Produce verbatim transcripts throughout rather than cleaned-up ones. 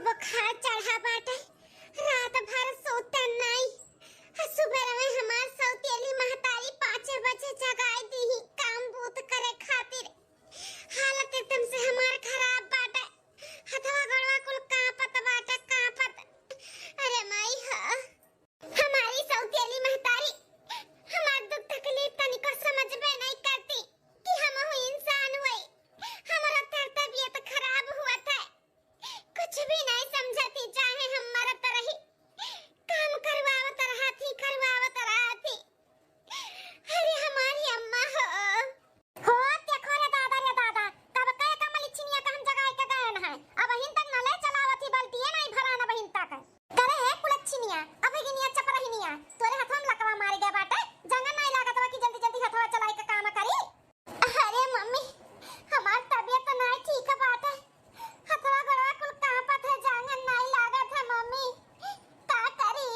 बुखार चढ़ा बाटे, रात भर सोते नाई। आ सुबह में हमार सौतेली महतारी पाँचे बजे जगाई दीही काम बूत करे खातिर। हालत एकदम से हमार खराब बाटे, हथवा गोड़वा कुल कांपत बाटे, कांपत। अरे माई हो, हमारी सौतेली महतारी हमार दुख तकलीफ तनिको समझबे नहीं करती कि हमहू इंसान हुई। हमारा तर तबीयत खराब हुआ था, कुछ भी नहीं समझती, चाहे हम मरत रही, काम करवावत रहती, करवावत रहती। अरे हमारी अम्मा हो। हो, देखो रे दादा, रे दादा, कब के का मलिछिनिया का हम जगाए के गए न है, अबहिन तक नले चलावत ही, बाल्टिए नहीं भरा न बहिन तक। करे है कुलच्छिनिया, अबहिनिया चपरहिनिया, तोरे हथवा में लकवा मारे गए बाटे, जंगन नहीं लागत बा कि जल्दी जल्दी हथवा चलाए के काम करी। अरे मम्मी, हमार तबीयत तो नहीं ठीक बाटे, हथवा गोड़वा कुल कांपत है, जंगन नहीं लागत है मम्मी, का करी?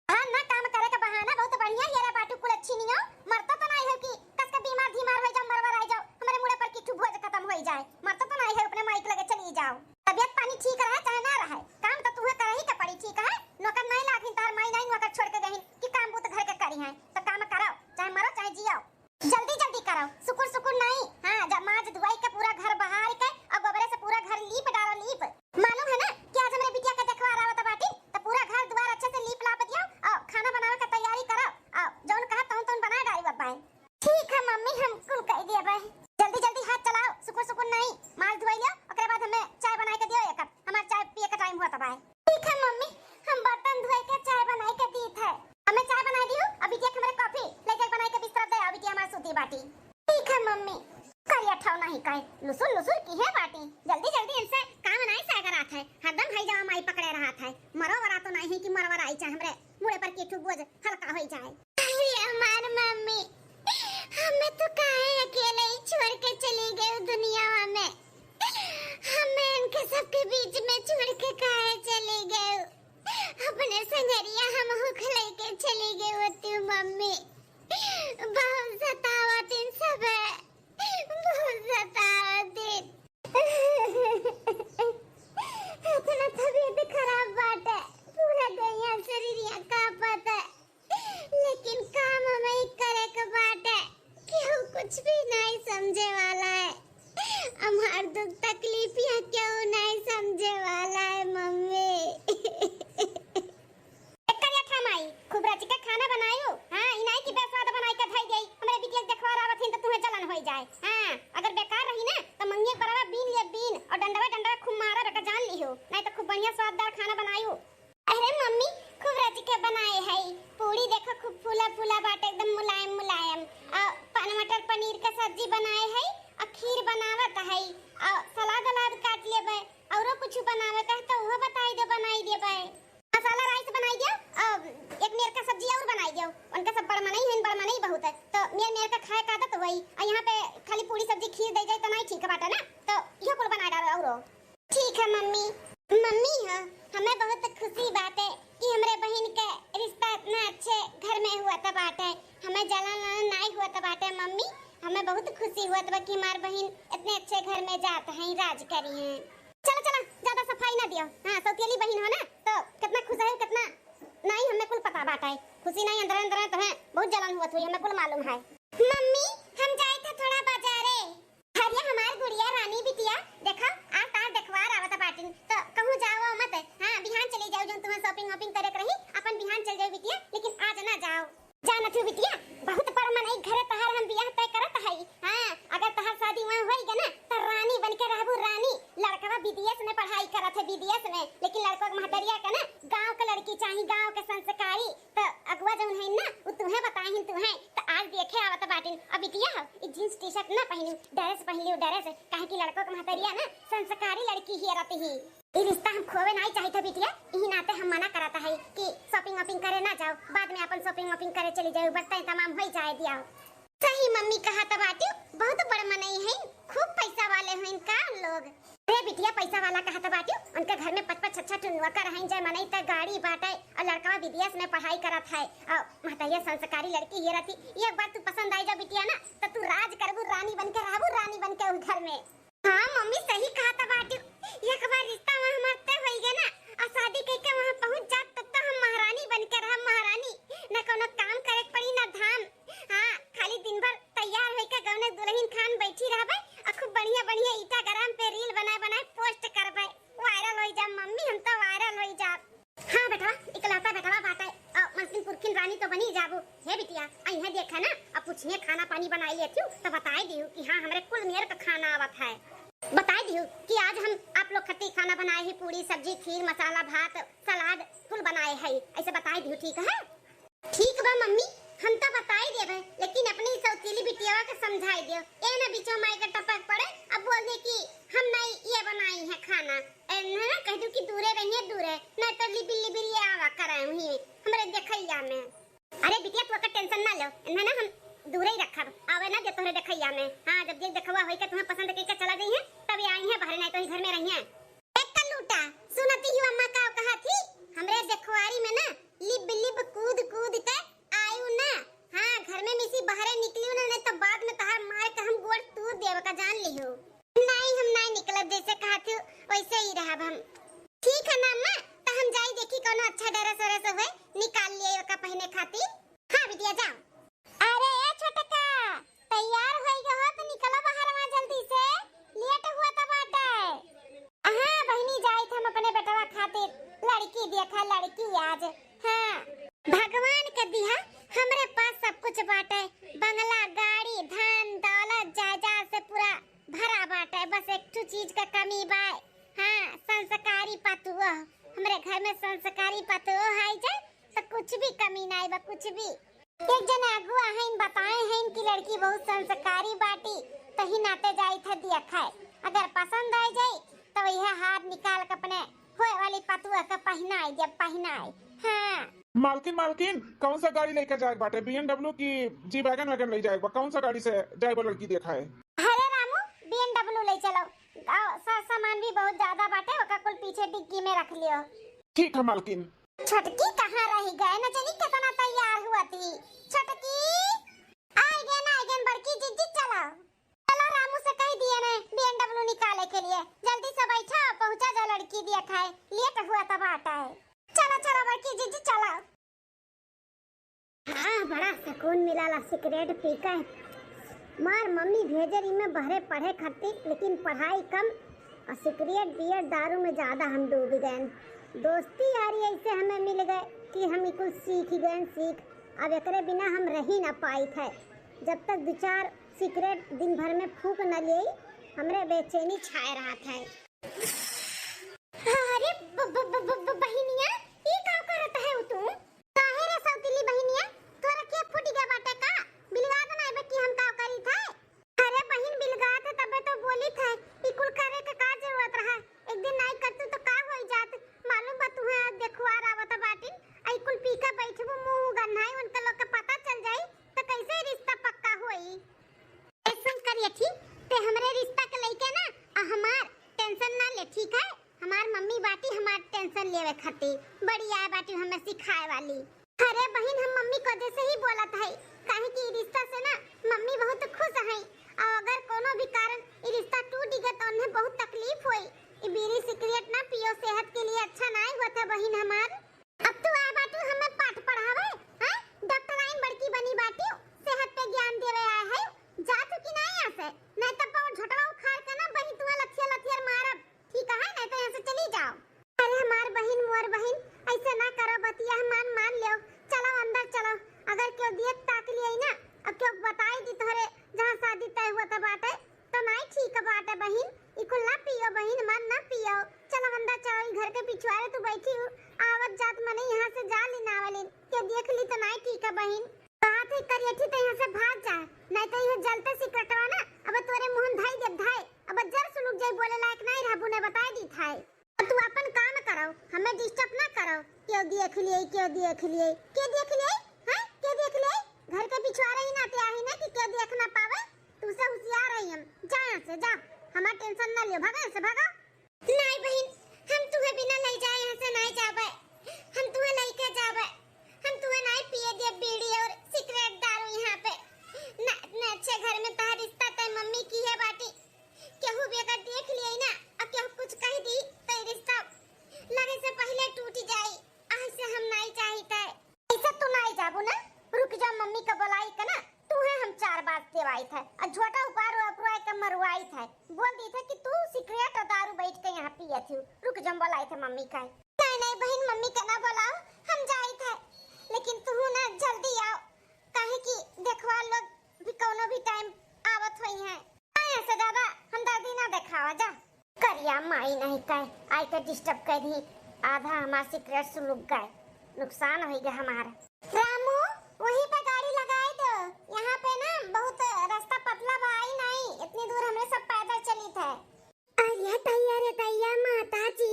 हाँ ना, काम करे का बहाना बहुत बढ़िया ये रे बाटू कुलच्छिनियो, मरता तो नहीं हो कि कस के बीमार धीमार हो जाओ, मरवर आई जाओ, हमारे मुड़े पर की ठू बोझ खत्म हो जाए, मरता तो नहीं है, अपने माई के लगे चली जाओ। तबीयत पानी ठीक रहे चाहे ना रहे, काम तो तुहे करही के पड़ी, ठीक है? नौकर नहीं लागिन, तार माई नहीं नौकर छोड़ के गहिन कि काम बूत घर के करी हैं, तो काम करो, चाहे मरो चाहे जियो। जल्दी जल्दी करो, सुकुर सुकुर नहीं। हाँ, जब माज धुआई के पूरा घर बहार के और गोबरे से पूरा घर लीप डालो, लीप। मालूम है ना कि आज हमरे बिटिया के देखवार आवत बाटी, तो पूरा घर द्वार अच्छे से लीप लाप दियो और खाना बनावे के तैयारी करो और जौन कहा तौन तौन बनाए डाली बब्बाई। ठीक है मम्मी, हम कुल कह दिया भाई। जल्दी जल्दी हाथ चलाओ, सुकुर सुकुर नहीं। माज धुआई लियो, ओकरे बाद हमें चाय बनाए के दियो, एक कप हमार चाय पिए के टाइम हुआ तब आए। ठीक है मम्मी, हम बर्तन धोए के चाय बनाए के दीत है। हमें चाय बनाए दियो, अभी बिटिया के हमरे कॉफी ले जाके बनाए के बिस्तर दे, अभी बिटिया हमार सूती बाटी। ठीक है मम्मी। करिया ठाव नहीं कहे, लुसुर लुसुर की है बाटी। जल्दी जल्दी इनसे काम नहीं सागर आत है, हरदम भाई जावा माई पकड़े रहत है। मरो वरा तो नहीं है कि मरवर आई चाहे हमरे मुड़े पर की ठू बोझ हल्का हो जाए। अरे हमार मम्मी, हमें तो काहे अकेले ही छोड़ के चली गई दुनिया में? हमें इनके सबके बीच में छोड़ के काहे चली गई? अपने संगरिया हम हुख लेके चली गई होती मम्मी। बहुत सतावत इन सब है, बहुत सतावत इन। इतना तबीयत खराब बाटे, पूरा देहिया शरीरिया कांपत है। लेकिन काम हमें करे के बाटे, केहू कुछ भी नहीं समझे वाला है। हमार दुख तकलीफिया केहू नहीं समझे वाला है मम्मी। एकर अठा माई, खूब रच के खाना बनायो। हाँ, ई नहीं कि बेस्वाद बनाई के धई देई। हमरे बिटिया के देखवार आवत हिन तो तुहे जलन होई जाए। हाँ, अगर बेकार रही ना तो मंगिया के बरवा बीन ले बीन और डंडवा डंडवा खूब मारा बेटा जान लिहो। नहीं तो खूब बढ़िया स्वाददार खाना बनायो। अरे मम्मी, खूब रच के बनाए है। पूड़ी देखो खूब फूला फूला बाटे, एकदम मुलायम मुलायम। आ, पन-, मटर पनीर का सब्जी बनाए है, आ खीर बनावत है, आ सलाद अलाद काट लेबे, औरो कुछ बनावे का है तो उहो बताई दे, बनाई देबे। मसाला राइस बनाई दियो, आ एक मेर का सब्जी और बनाई दियो। उनका सब बड़ मनई है, बड़ मनई बहुत है, तो मेर मेर का खाए का आदत वही। आ यहाँ पे खाली पूड़ी सब्जी खीर दे जाए तो नहीं ठीक बाटे ना, तो इहो कुल बना डालो औरो। ठीक है मम्मी। मम्मी हो, हमें बहुत खुशी बाटे कि हमरे बहिन के रिश्ता इतना अच्छे घर में हुआ था बाटे। हमें जलन वलन नाई हुआ था बाटे मम्मी। हमें बहुत खुशी हुआ था कि हमार बहिन इतने अच्छे घर में जात हैं, राज करी हैं। चलो चलो, ज्यादा सफाई ना दियो। हाँ, सौतेली बहिन हो ना, तो कितना खुश है, कितना नाई हमें कुल पता बाटे। खुशी नाई अंदर अंदर तुम्हें बहुत जलन हुआ हुई, हमें कुल मालूम है। मम्मी, हम जाए थे थोड़ा बाजारे। अरे हमार गुड़िया रानी बिटिया, देखा, आज तार देखवार आवत बाटिन, तो कहूँ जाओ मत। हाँ, बिहान चली जाओ, जौन तुम्हें shopping वॉपिंग करे के रही, अपन बिहान चल जाओ बिटिया, लेकिन आज ना जाओ। जानत हो बिटिया, बहुत बड़ मनई घरे तहार हम बियाह तय करत हई। हाँ, अगर तहार शादी वहाँ होई गए ना, तो रानी बन के रहबू, रानी। लड़कवा विदेश में पढ़ाई करत है, विदेश में, लेकिन लड़कवा के महतरिया के ना गाँव के लड़की चाही, गाँव के संस्कारी। तो अगुआ जौन है ना, उ तुहे बताहिन, तुहे। तो आज देखे आवत बाटिन। अब बिटिया हो, ई जींस टी शर्ट ना पहनू, ड्रेस पहन लियो, ड्रेस। काहे कि लड़को के महतरिया ना संस्कारी लड़की हियरत ही। ई रिश्ता हम खोवे नाई चाहित बिटिया, इही नाते हम मना करत है कि shopping वॉपिंग करे ना जाओ, बाद में अपन shopping वॉपिंग करे चली जाओ, बर्तन तमाम होई जाए दिया। सही मम्मी कहत बाटिउ, बहुत बड़ मनई हईन, खूब पैसा वाले हईन का लोग। अरे बिटिया, पैसा वाला कहत बाटिउ, उनके घर में पच पच छह छह ठो नौकर हईन, जय मनई त गाड़ी बाटे, और लड़कवा विदेश में पढ़ाई करत है, और महतरिया संस्कारी लड़की हियरत ही। एक बार तू पसंद आई जा बिटिया ना, तो तू राज करबू, रानी बन के रहबू, रानी बन के उ घर में। हाँ मम्मी, सही कहत बाटिउ, एक बार रिश्ता में हमार तय होई गए ना, बनाई लेती हूँ, तो बताई दिहु कि हाँ, हमरे कुल मेर का खाना आवत है। बताई दिहु कि आज हम आप लोग खातिर खाना बनाए ही, पूरी, सब्जी, खीर, मसाला, भात, सलाद, कुल बनाए है। ऐसे बताई दिहु, ठीक है? ठीक बा मम्मी, हम तो बताई देबे, लेकिन अपनी सौतीली बिटियावा के समझाई दियो। ए ना बीचो माई के टपक पड़े, अब बोल दे कि हम नहीं ये बनाई है खाना। ए, ना, ना, कह दू कि दूरे रहिए, दूरे, नहीं तो लिबिर लिबिर ये आवा कराए हुई हमरे देखैया में। अरे बिटिया, तू ओकर टेंशन ना लो, इन्हें ना हम दूरे ही रखब, आवे ना दे तोहरे देखैया में। हाँ, जब जे देखवा होई के तुम्हें पसंद कइके चला जइहे, तब ये आई है बाहर, नहीं तो ही घर में रहिए। एक कल्लूटा, सुनती ही अम्मा का कहा थी, हमरे देखवारी में ना लिब लिब कूद कूद के आयु ना। हाँ, घर में मिसी बाहरे निकलियो ना, नहीं तो बाद में तहार मार के हम गोड़ तोड़ देवे का जान लिहो। नहीं, हम नहीं निकलब, जैसे कहा थी वैसे ही रहब हम। ठीक है ना अम्मा, तो हम जाई देखी कोनो अच्छा ड्रेस व्रेस होए, निकाल लिए ओका पहने खातिर। हाँ बिटिया जाओ। अरे ए छोटका, तैयार होई गए हो तो निकलो बाहर वहाँ जल्दी से, लेट हुआ तो बाटे। हाँ बहिनी, जाइत हम अपने बेटवा खातिर लड़की देखा, लड़की आज। हाँ, भगवान के दिहा हमरे पास सब कुछ बाटे, बंगला, गाड़ी, धन, दौलत, जायदाद से पूरा भरा बाटे, बस एक ठो चीज का कमी बा। हाँ, संस्कारी पतुआ, हमरे घर में संस्कारी पतुआ है जे, तो कुछ भी कमी नहीं बा, कुछ भी। एक जने अगुआ हैं, बताए हैं कि लड़की बहुत संस्कारी बाटी, तही नाते जाई थे दिया खाए। अगर पसंद आ जाई, तो यह हार निकाल के अपने होए वाली पतुआ के पहनाई दे, पहनाई। हाँ। मालकिन, मालकिन, कौन सा गाड़ी लेकर जाए बाटे? B M W की G wagon wagon ले जाए बा? कौन सा गाड़ी से जाए बा लड़की देखा है? अरे रामू, B M W ले चलो, और सा-, सामान भी बहुत ज्यादा बाटे, ओका कुल पीछे डिग्गी में रख लियो। ठीक है मालकिन। छोटकी कहाँ रही गए? न जानी कितना तैयार हुआ थी। छोटकी, आइ गए ना, आइ गए बड़की जिज्जी, चलो। चलो रामू से कह दिए ना B M W निकाले के लिए, जल्दी से बैठा, पहुँचा जा लड़की दिया खाए, लेट हुआ तब आता है। चलो, चलो बड़की जिज्जी, चलो। हाँ, बड़ा सुकून मिलाला सिगरेट पी के। मार मम्मी भेजे रही मैं बहरे पढ़े खातिर, लेकिन पढ़ाई कम और सिगरेट, बियर, दारू में ज्यादा हम डूब गए। दोस्ती यारी ऐसे हमें मिल गए कि हम ई कुल सीख गए, सीख। अब एकरे बिना हम रही ना पाई थे। जब तक दो चार सिगरेट दिन भर में फूंक न लिए, हमरे बेचैनी छाए रहा थे। अरे ब-, ब-, ब-, ब-, ब-, बहिनिया, ई का करत है तू? काहे रे सौतीली बहिनिया, तोरा के फूट गया बाटे का? बिलगात ना बे कि हम का करी थे? अरे बहिन, बिलगात है तबे तो बोली थे, ई कुल करे के का जरूरत रहा? एक दिन नाई करतू तो का होई जात? मालूम बा तुहे आज देखवार आवत बाटिन, आ ई कुल पी के बैठबू मुंह गन्हाई, उनके लोग के पता चल जाई तो कैसे रिश्ता पक्का होई? ऐसन करिए ठीक, ते हमरे रिश्ता के लइके ना आ हमार टेंशन ना ले, ठीक है? हमार मम्मी बाटी हमार टेंशन लेवे खातिर, बड़ी आए बाटी हमें सिखाए वाली। अरे बहिन, हम मम्मी को जैसे ही बोलत है, काहे कि ई रिश्ता से ना मम्मी बहुत खुश है, और अगर कोनो भी कारण ई रिश्ता टूट गए तो उन्हें बहुत तकलीफ होई। ई बीड़ी सिगरेट ना पियो, सेहत के लिए अच्छा ना होता बहिन हमार। अब तू आए बाटू हमें पाठ पढ़ावे, हैं? डॉक्टराइन बड़की बनी बाटू, सेहत पे ज्ञान देवे आए है, जा तू कि नहीं यहाँ से, नहीं तो पाँव झोटवा उखाड़ के ना बहिन तुहा लथिया लथियर मारब, ठीक है? नहीं तो यहाँ से चली जाओ। अरे हमार बहिन, मोर बहिन, ऐसे ना करो बतिया, हमार मान लो, चलो अंदर चलो, अगर क्यों दियत ताक लिए ना, अब क्यों बताई दी तोहरे जहाँ शादी तय हुआ था बाटे, तो नाई ठीक बाटे बहिन, ई कुल ना पियो बहिन, मत ना पियो। चलो अंदर चलो, ई घर के पिछुआरे तू बैठी हूँ, आवत जात मने यहाँ से जा ली नावलिन, के देख ली तो नाई ठीक है बहिन। कहा थे करियठी तो यहाँ से भाग जा, नहीं तो यह जलते सिकरटवा ना अब तोरे मुहन धाई देब धाई, अब जर सुलुक जाई, बोले लायक नहीं रहबू, ने बताई दी थाई। अब तू अपन काम करो, हमें डिस्टर्ब ना करो। क्यों देख लिए, क्यों देख लिए, क्यों देख लिए, हैं? क्यों देख लिए? घर के पिछुआरे ही नाते आई ना कि क्यों देख ना पावे। तू से होशियार है हम। जा यहाँ से, जा। हमार टेंशन ना लियो, भागा यहाँ से, भागा। नहीं बहिन, हम तुहे बिना ले जाए यहाँ से नहीं जावे। हम तुहे लेके जावे। हम तुहे नहीं पिए दे बीड़ी और सिगरेट दारू यहाँ पे। ना, इतने अच्छे घर में तहार रिश्ता तय मम्मी की है बाटी। केहू भी अगर देख लिए ना और केहू कुछ कह दी तो ये रिश्ता लगे से पहले टूट जाई। ऐसे हम नहीं चाहित है। ऐसे तू नहीं जाबू ना, रुक जा, मम्मी का बुलाई के ना, तू है हम चार बात देवाई थे और झोटा उपार उपरवाई के मरवाई थे, बोल दी थे कि तू सिगरेट और दारू बैठ के यहाँ पिए थी, रुक जा, बुलाई थे मम्मी का। नहीं नहीं बहन, मम्मी के ना बुलाओ, हम जाई थे, लेकिन तू ना जल्दी आओ, काहे कि देखवा लोग भी कौनो भी टाइम आवत होई हैं। ऐसे ज्यादा हमदर्दी ना देखावा जा। करिया माई नहीं कहे, आई के डिस्टर्ब कर दी, आधा हमार सीक्रेट सुलुक गए, नुकसान होई गए हमार। रामू, वहीं पे गाड़ी लगाई दो, यहाँ पे ना बहुत रास्ता पतला बा, आई नहीं, इतनी दूर हमरे सब पैदल चली थे। अरे दैया रे दैया, माता जी,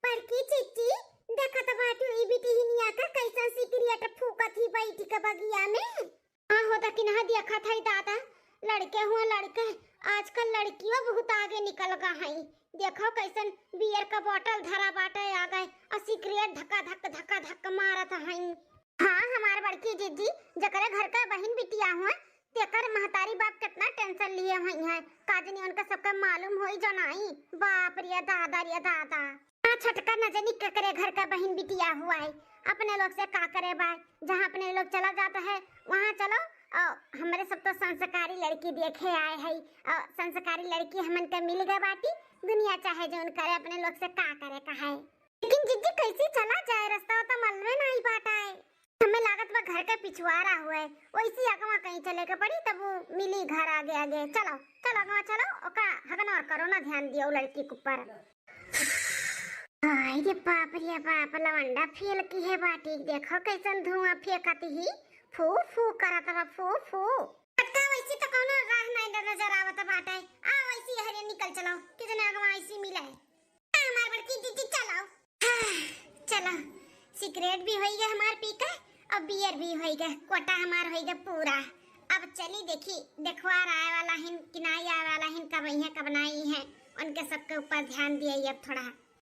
बड़की चिच्ची, देखत बाटू ई बिटिहिनिया का कैसन सिगरेट फूकत ही बैठ के बगिया में। हाँ हो, दकिनहा देखत है दादा, लड़के हुआ लड़के, आजकल लड़कियों बहुत आगे निकल गा है। देखो कैसन बियर का बोतल धरा बाटे आगे, और सिगरेट धक्का धक धक्का धक मारत है। हाँ, हमार बड़की जिज्जी, जकरे घर का बहिन बिटिया हुआ, तेकर महतारी बाप कितना टेंशन लिए हुई हैं। का जनी उनका सबका मालूम होई जनाई। बाप रे दादा रे दादा। हाँ छोटका, न जनी केकरे घर का बहिन बिटिया हुआ है, अपने लोग से का करे बा। जहाँ अपने लोग चला जाता है वहाँ चलो, और हमरे सब तो संस्कारी लड़की देखे आए है, और संस्कारी लड़की हमन के मिल गए बाटी। दुनिया चाहे जौन करे, अपने लोग से का करे का है। लेकिन जिज्जी कैसी चला जाए, रास्ता तो मालूमे नहीं बाटा है। हमें लागत बा घर के पिछुआरा हुए, वैसी अगवा कहीं चले के पड़ी, तब वो मिली घर आगे आगे। चलो चलो अगवा चलो, ओका हगनोर करो ना, ध्यान दियो लड़की के ऊपर। आई रे बाप रे बाप, लवंडा फेल की है बाटी, देखो कैसन धुआं फेंकत ही, फू फू करत बा, फू फू। छोटका, वैसी तो कौनो राह नहीं नजर आवत बाटे, आ वैसी हरे निकल चलो, कितना अगवा ऐसी मिले। आ, हमार बड़की दीदी चलो। हाँ, चलो, सिगरेट भी होई गए हमार पी के, और बियर भी होई गए, कोटा हमार होई गए पूरा। अब चली देखी, देखवार आए वाला हिन कि नाई आए वाला हिन, कब आई हैं कब नाई हैं, उनके सबके ऊपर ध्यान दिए अब थोड़ा।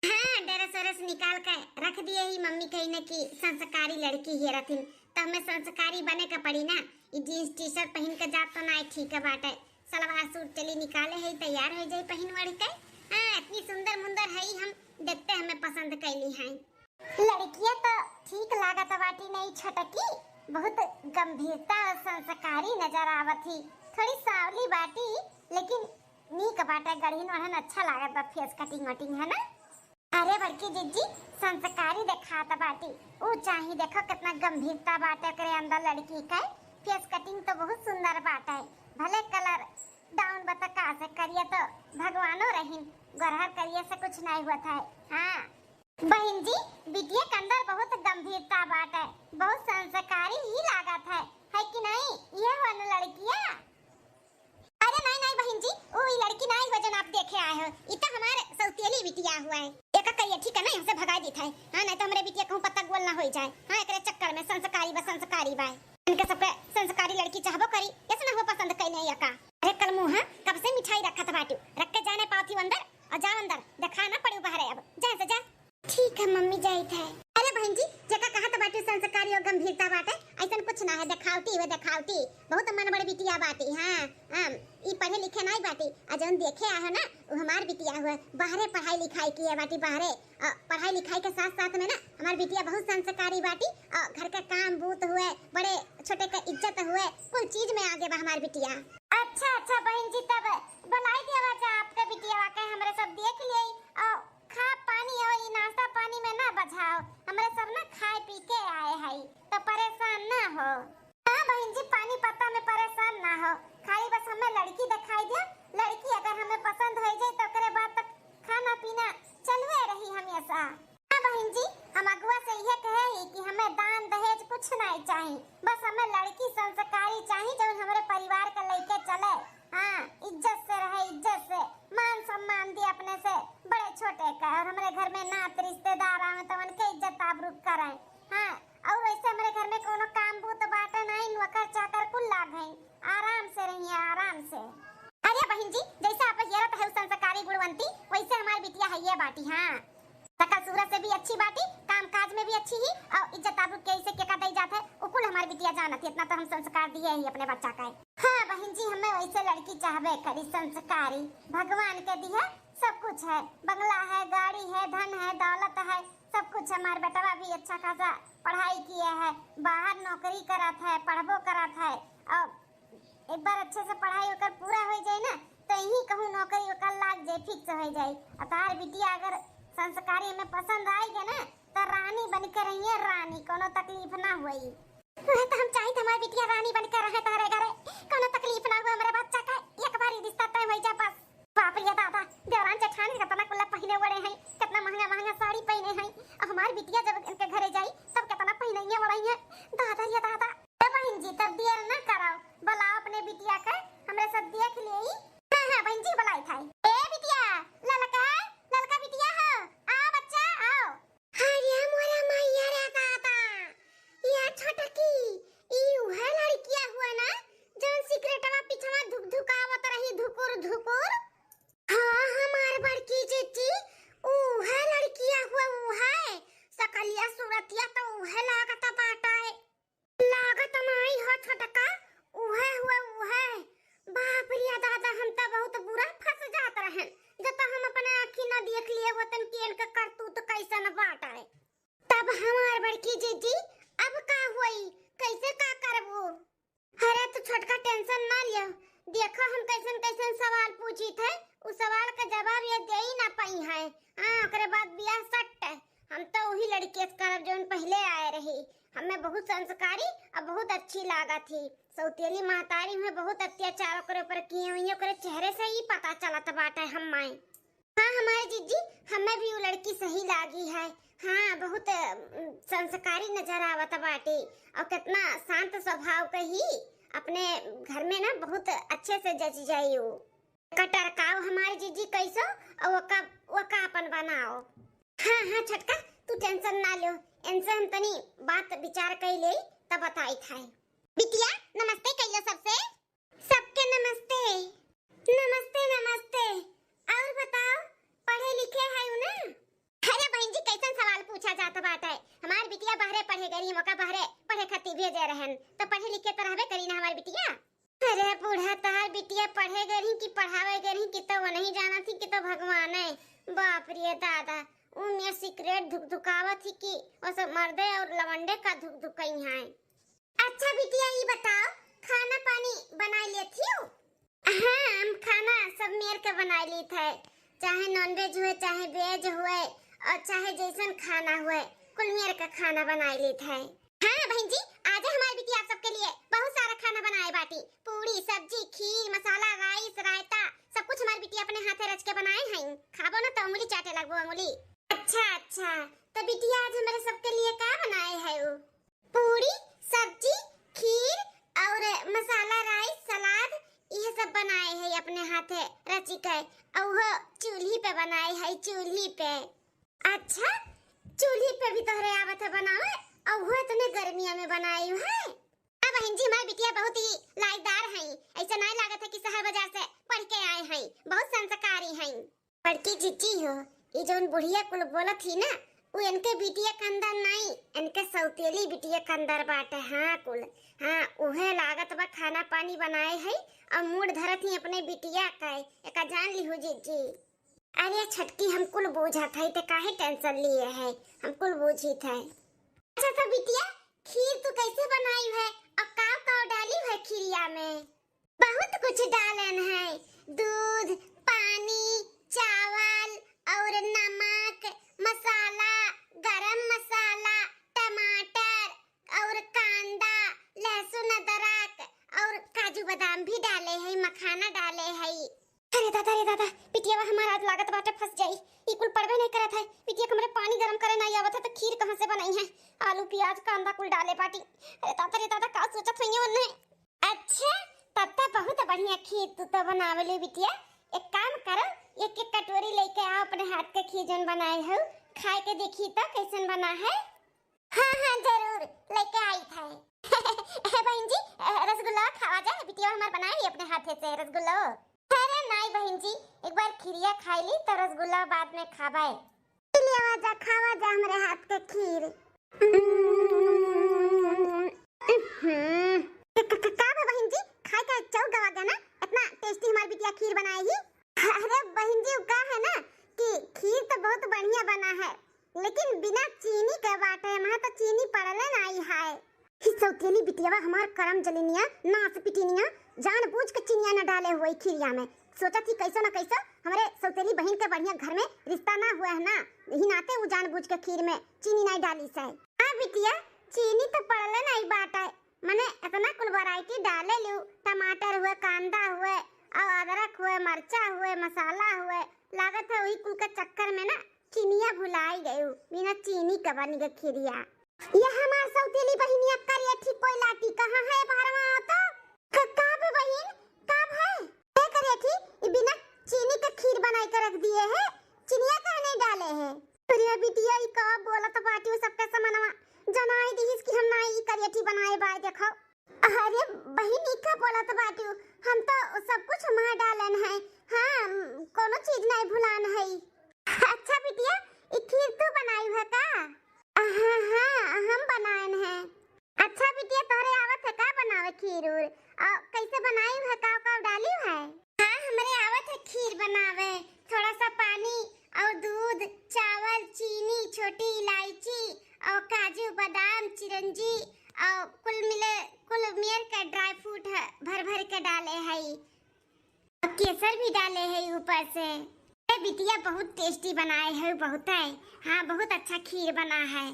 हाँ, ड्रेस व्रेस निकाल के रख दिए ही मम्मी कही न कि संस्कारी लड़की ही रहथिन, तो हमें संस्कारी बने के पड़ी ना। ये जींस टी शर्ट पहन के जात तो ना ठीक है बाटे, सलवार सूट चली निकाले है, तैयार हो जाए पहन ओढ़ के। हाँ, इतनी सुंदर मुंदर है, हम देखते हमें पसंद कैली हैं। लड़कियाँ तो ठीक लागत बाटी नहीं छोटकी, बहुत गंभीरता और संस्कारी नजर आवत ही। थोड़ी सावली बाटी, लेकिन नीक बाटे, गढ़िन ओढ़न अच्छा लागत बा, फेस कटिंग वटिंग है ना। अरे बड़की जिज्जी, संस्कारी देखात बाटी, ऊ चाही, देखो कितना गंभीरता बाटे ओकरे अंदर लड़की के। फेस कटिंग तो बहुत सुंदर बाटे, भले कलर डाउन बा त का से, करिया तो भगवानो रहीन, गोरहर करिया से कुछ नहीं होत है। हाँ बहिन जी, बिटिया के अंदर बहुत गंभीरता बाटे, बहुत संस्कारी ही लागत है, है कि नहीं? ये हो न लड़किया। अरे नहीं नहीं बहिन जी, ऊ ई लड़की नहीं हो जौन आप देखे आए हो, ई तो हमार सौतेली बिटिया हुआ है। एका करिया ठीक है नहीं, हमसे भगाई देत है। हाँ, नहीं तो हमरे बिटिया कहूँ पत्ता गोल ना होई जाए। हाँ, एकरे चक्कर में संस्कारी बा, संस्कारी बा। इनके सबके संस्कारी लड़की चाहबो करी, ऐसे ना हो पसंद कैले या का? अरे कलमुहा, कब से मिठाई रखत बाटू, रख के जाने पावत ही अंदर, और जा अंदर, देखा ना पड़ू बाहरे अब, जा से जा। ठीक है मम्मी, जाइत है। अरे बहन जी, जेका कहत बाटू संस्कारी और गंभीरता बाटे, ऐसन कुछ ना है, देखावटी हुए देखावटी, बहुत मन बड़ बिटिया बाटी। हाँ, हम ई पढ़े लिखे नाई बाटी, आ जौन देखे आए हो ना, उ हमार बिटिया हुए, बाहरे पढ़ाई लिखाई किए बाटी, बाहरे। अ, पढ़ाई लिखाई के साथ साथ में ना हमार बिटिया बहुत संस्कारी बाटी, अ, घर के काम बूत हुए, बड़े छोटे के इज्जत हुए, कुल चीज में आगे बा हमार बिटिया। अच्छा अच्छा बहन जी, तब बुलाई देवा जा आपके बिटिया के, हमरे सब देख लिए, अ, खा पानी और ई नाश्ता पानी में ना बझाओ, हमरे सब ना खाए पी के आए हई, तो परेशान ना हो। हाँ बहन जी, पानी पत्ता में परेशान ना हो, खाली बस हमें लड़की दिखाई दे। लड़की अगर हमें पसंद हो जाए तो ओकरे बाद तक खाना पीना चलवे रही हमेशा। हाँ बहन जी, हम अगुआ से यह कहे ही कि हमें दान दहेज कुछ नहीं चाहिए, बस हमें लड़की संस्कारी चाहिए जो हमारे परिवार के लेके चले। हाँ, इज्जत से रहे, इज्जत से मान सम्मान दे अपने से बड़े छोटे का, और हमारे घर में नात रिश्तेदार आवे तो उनके इज्जत आबरू करें। हाँ, और वैसे हमारे घर में कोनो काम बूत बाटे नहीं, नौकर चाकर कुल लाग हैं, आराम से रहिए, आराम से। अरे बहन जी, जैसे आप हेरत है संस्कारी गुणवंती, वैसे हमारी बिटिया है ये बाटी। हाँ, सकल सूरत से भी अच्छी बाटी, काम काज में भी अच्छी ही, और इज्जत आबरू कैसे केका दई जात है, उ कुल हमारी बिटिया जानत है। इतना तो हम संस्कार दिए ही अपने बच्चा का। हाँ बहन जी, हमें वैसे लड़की चाहबे करी, संस्कारी, भगवान के दिए सब कुछ है, बंगला है, गाड़ी है, धन है, दौलत है, सब कुछ। हमार बेटवा भी अच्छा खासा पढ़ाई किए है, बाहर नौकरी करत है, पढ़बो करत है, और एक बार अच्छे से पढ़ाई ओकर पूरा हो जाए ना, तो यही कहूँ नौकरी ओकर लाग जाए, फिक्स हो जाए। और तोहार बिटिया अगर संस्कारी में पसंद आएगी ना, तो रानी बन के रहिए, रानी, कोनो तकलीफ ना होई। वह तो हम चाहित हमार बिटिया रानी बन के रहे तोहरे घरे, कोनो तकलीफ ना हुए हमरे बच्चा का, एक बार ही रिश्ता तय हो जा बस। बाप रे दादा, देवरान जेठान के कितना कुल्ला पहिने ओढ़े हैं, कितना महंगा महंगा साड़ी पहिने हैं, और हमार बिटिया जब इनके घरे जाई तब कितना पहिनइया ओढ़इया। दादा रे दादा। ए बहिन जी, तब देर ना कराओ, बुलाओ अपने बिटिया के, हमरे सब देख लेई। हाँ हाँ बहिन जी, बुलाई था। ए बिटिया, ललका, ललका बिटिया हो, आओ बच्चा, आओ। अरे मोरा मैया रे दादा, या छोटकी, ई उहे लड़किया हुआ ना, जौन सिगरेटवा पिछवा धुक धुकावत रही धुकुर धुकुर? हाँ, हमार बड़की जीजी, उहे लड़किया हुआ, उहे। सकलिया सूरतिया तो उहे लागत बाटा है। लागत माई हो छोटका, उहे हुए, उहे। बाप रे दादा, हम त बहुत बुरा फंस जात रहन, जब त हम अपने आँखी न देख लिए होतन कि इनका करतूत कैसन बाटे। तब हमार बड़की जीजी, अब का होई, कैसे का करबू? अरे तू छोटका tension ना लियो, देखो हम कैसन कैसन सवाल पूछी थे, उ सवाल का जवाब ये दे ही ना पाई है। हाँ, ओकरे बाद बियाह सट है। हम तो वही लड़की से करब जौन पहले आए रही। हमें बहुत संस्कारी और बहुत अच्छी लागत थी। सौतेली महतारी में बहुत अत्याचार ओकरे ऊपर किए हुई, ओकरे चेहरे से ही पता चलत बाटे हम्मे। हाँ हमारे जीजी, हमें भी वो लड़की सही लागी है। हाँ, बहुत अम, संस्कारी नजर आवत बाटे और कितना शांत स्वभाव के ही। अपने घर में ना बहुत अच्छे से जच जाई वो। कटरकाओ हमारे जीजी कैसो, और ओका, ओका अपन बनाओ। हाँ हाँ छोटका, तू tension ना लो, इनसे हम तनी बात विचार कर ले, तब बताई था। बिटिया नमस्ते कह लो सबसे। सबके नमस्ते। नमस्ते नमस्ते। और बताओ, पढ़े लिखे है ना? अरे बहन जी, कैसन सवाल पूछा जात बाटे? हमार बिटिया बहरे पढ़े गई, हम ओका बहरे पढ़े खातिर भेजे रहन, तो पढ़े लिखे तो रहबे करी ना हमार बिटिया। अरे बूढ़ा, तहार बिटिया पढ़े गई कि पढ़ावे गई कि तो वो नहीं जाना थी कि तो भगवान है। बाप रे दादा, ऊ मेर सिगरेट धुकधुकावत थी कि वो सब मर्दे और लवंडे का धुकधुकई हैं। अच्छा बिटिया, ई बताओ, खाना पानी बनाई लेत हियो? हाँ, हम खाना सब मेर के बनाई लेत है, चाहे non veg हुए, चाहे veg हुए, और चाहे जैसन खाना हुए, कुल मेर का खाना बनाई लेत है। हाँ बहन जी, आज हमारी बिटिया आप सबके लिए बहुत सारा खाना बनाए बाटी, पूरी, सब्जी, खीर, मसाला, rice, रायता, सब कुछ हमारी बिटिया अपने हाथे रच के बनाए हैं। खाबो ना तो उंगली चाटे लगबो उंगली। अच्छा अच्छा, तो बिटिया आज हमारे सबके लिए का बनाए है वो? पूरी, सब्जी, खीर और मसाला rice, सलाद, यह सब बनाए है अपने हाथे रची के। और वो चूल्ही पे बनाए है, चूल्ही पे। अच्छा, चूल्ही पे भी तोहरे आवत है बनावे? और वो इतने गर्मिया में बनाई है? अब बहन जी, हमारी बिटिया बहुत ही लाइकदार है, ऐसा नहीं लागत है कि शहर बाजार से पढ़ के आए हैं, बहुत संस्कारी हैं। बड़की जीजी हो, ई जौन बुढ़िया कुल बोलत ही ना, उ इनके बिटिया के अंदर नाई, इनके सौतेली बिटिया के अंदर बाटे। हाँ कुल, हाँ, उहे लागत बा खाना पानी बनाए है और मूड धरत ही अपने बिटिया का। एका जान लिहू जीजी। अरे छटकी, हम कुल बूझत है, ते काहे tension लिए है, हम कुल बूझित है। अच्छा तो बिटिया, खीर तू कैसे बनाई है और काव काव डाली है खीरिया में? बहुत कुछ डालन है, दूध, पानी, चावल और नमक, मसाला, गरम मसाला, टमाटर और कांदा, लहसुन, अदरक और काजू बादाम भी डाले है, मखाना डाले है। अरे दादा रे दादा, बिटियावा हमार आज लागत बाटे फंस जाई, ई कुल पड़बे नहीं करत है। बिटिया के हमरे पानी गरम करे नहीं आवत है तो खीर कहाँ से बनाई है? आलू, प्याज, कांदा कुल डाले बाटी। अरे दादा रे दादा, का सोचत होइए ओन्ने? अच्छा, तब तो बहुत बढ़िया खीर तू तो बनावेलू बिटिया। एक काम करो, एक एक कटोरी लेके आओ अपने हाथ के खीर जौन बनाए हो, खाए के देखी तो कैसन बना है। हाँ हाँ जरूर लेके आई था। ए बहन जी, ए, रसगुल्ला खावा जाए, बिटिया हमार बनाए अपने हाथे से रसगुल्ला। अरे नाई बहन जी, एक बार खीरिया खाई ली तो रसगुल्ला बाद में खाबाए। ले आवा जा, खावा जा हमरे हाथ के खीर। हम्म। क-, क-, क-, का बा बहिन जी, खाए का चाव गवा गया ना, इतना tasty हमार बिटिया खीर बनाए ही। अरे बहिन जी, उ का है ना कि खीर तो बहुत बढ़िया बना है, लेकिन बिना चीनी के बाटे, वहाँ तो चीनी पड़ले नहीं है। ही सौतेली बिटियावा हमार करम जलिनिया, नास पिटिनिया, जानबूझ के चीनिया न डाले हुए खीरिया में। सोचत ही कैसो न कैसो हमरे सौतेली बहिन के बढ़िया घर में रिश्ता ना हुआ है ना, यही नाते उ जानबूझ के खीर में चीनी नहीं डाली से। हाँ बिटिया, चीनी तो पड़ले नहीं बाटे, मने इतना कुल variety डाले लियो, टमाटर हुए, कांदा हुए, और अदरक हुए, मरचा हुए, मसाला हुए, लागत है वही कुल के चक्कर में ना चीनिया भुलाई गयू, बिना चीनी के बन गए खीरिया। ये हमार सौतेली बहिनिया करियठी कोई लाठी कहाँ है, बाहर में आओ तो। क-, का बे बहिन, का भाई? ए करियठी, ई बिना चीनी के खीर बनाई के रख दिए है, चिनिया काहे नहीं डाले है? अरे बिटिया, ई का बोलत बाटी हो सबके समनवा? जनाई दिहिस कि हम ना ई करियठी बनाए बाय देखो। अरे बहिन, ई का बोलत बाटी हो? हम तो सब कुछ मार डालन है। हाँ, कोनो चीज नहीं भुलान है। अच्छा बिटिया, ई खीर तू बनाई है का? हाँ, हाँ, हम बनाएन है। अच्छा बिटिया, तोहरे आवत है का बनावे खीर उर? आ, कैसे बनाई है, का का डाली है? हाँ, हमरे आवत है खीर बनावे। थोड़ा सा पानी और दूध, चावल, चीनी, छोटी इलायची और काजू, बादाम, चिरंजी और कुल मिले, कुल मियर के dry fruit है, भर भर के डाले है। और केसर भी डाले है ऊपर से। ए बिटिया, बहुत tasty बनाए है, बहुत है। हाँ, बहुत अच्छा खीर बना है।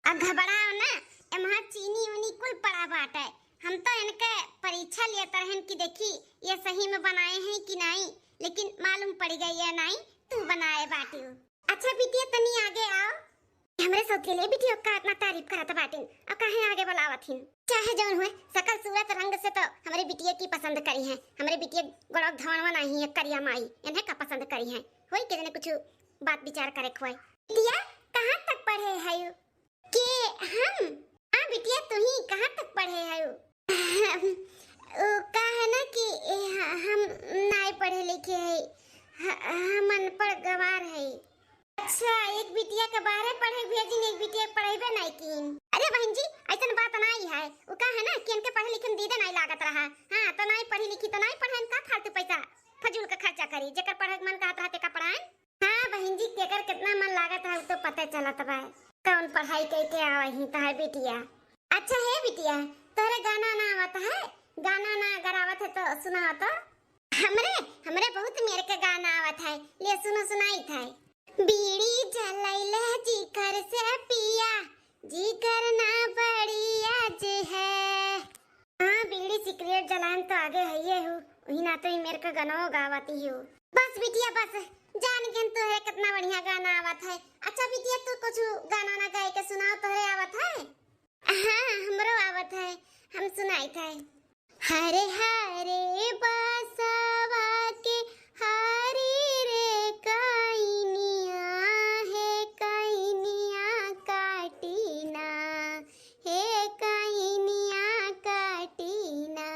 अब घबराओ ना, एम्हा चीनी उनी कुल पड़ा बाटे। हम तो इनके परीक्षा लेत रहन कि देखी ये सही में बनाए हैं कि नहीं, लेकिन मालूम पड़ गई है नहीं, तू बनाए बाटू। अच्छा बिटिया, तनी आगे आओ। हमरे सौतेले बिटिया का इतना तारीफ करत बाटिन, अब काहे आगे बुलावत हिन? चाहे जौन हुए, सकल सूरत रंग से तो हमरे बिटिया की पसंद करी हैं। हमरे बिटिया गोड़क धवनवा नहीं है, करिया माई, इन्हें का पसंद करी हैं? होई के जने कुछ बात विचार करे खोए। बिटिया, कहाँ तक पढ़े है? के हम? हाँ बिटिया, तू ही कहाँ तक पढ़े है? वो का है ना कि ए, ह-, हम नाई पढ़े लिखे है, ह-, हम अनपढ़ गवार है। अच्छा, एक बिटिया के बाहरे पढ़े भेजिन, एक बिटिया के पढ़ेबे नाई कीन। अरे बहिन जी, ऐसन बात नाई है। वो का है ना कि इनके पढ़े लिखे में दीदे नाई लागत रहा। हाँ, तो नाई पढ़ी लिखी तो नाई पढ़ाइन, का फालतू पैसा फजूल का खर्चा करी, जेकर पढ़े के मन कहत रहा तेका पढ़ाइन। हाँ बहिन जी, केकर कितना मन लागत है, उ तो पता चलत बा। कौन पढ़ाई कई के आवा ही तहार बिटिया। अच्छा हे बिटिया, तोहरे गाना ना आवत है? गाना ना अगर आवत है तो सुनाओ तो। हमरे, हमरे बहुत मेर के गाना आवत है, ले सुनो सुनाई था। बीड़ी जलैले जिगर से पिया, जिगर ना बड़ी आज है। हाँ, बीड़ी सिगरेट जलान तो आगे है ये हूँ, वही ना तो ई मेर के गनो गावती हूँ। बस बिटिया बस, जान गन तो है कितना बढ़िया गाना आवत है। अच्छा बिटिया, तू कुछ गाना ना गाए के सुनाओ, तोहरे आवत है? हाँ, हमरो आवत है, हम सुनाई था। हरे हरे बसवा के हरी रे कइनिया, हे कइनिया काटी ना, हे कइनिया काटी ना।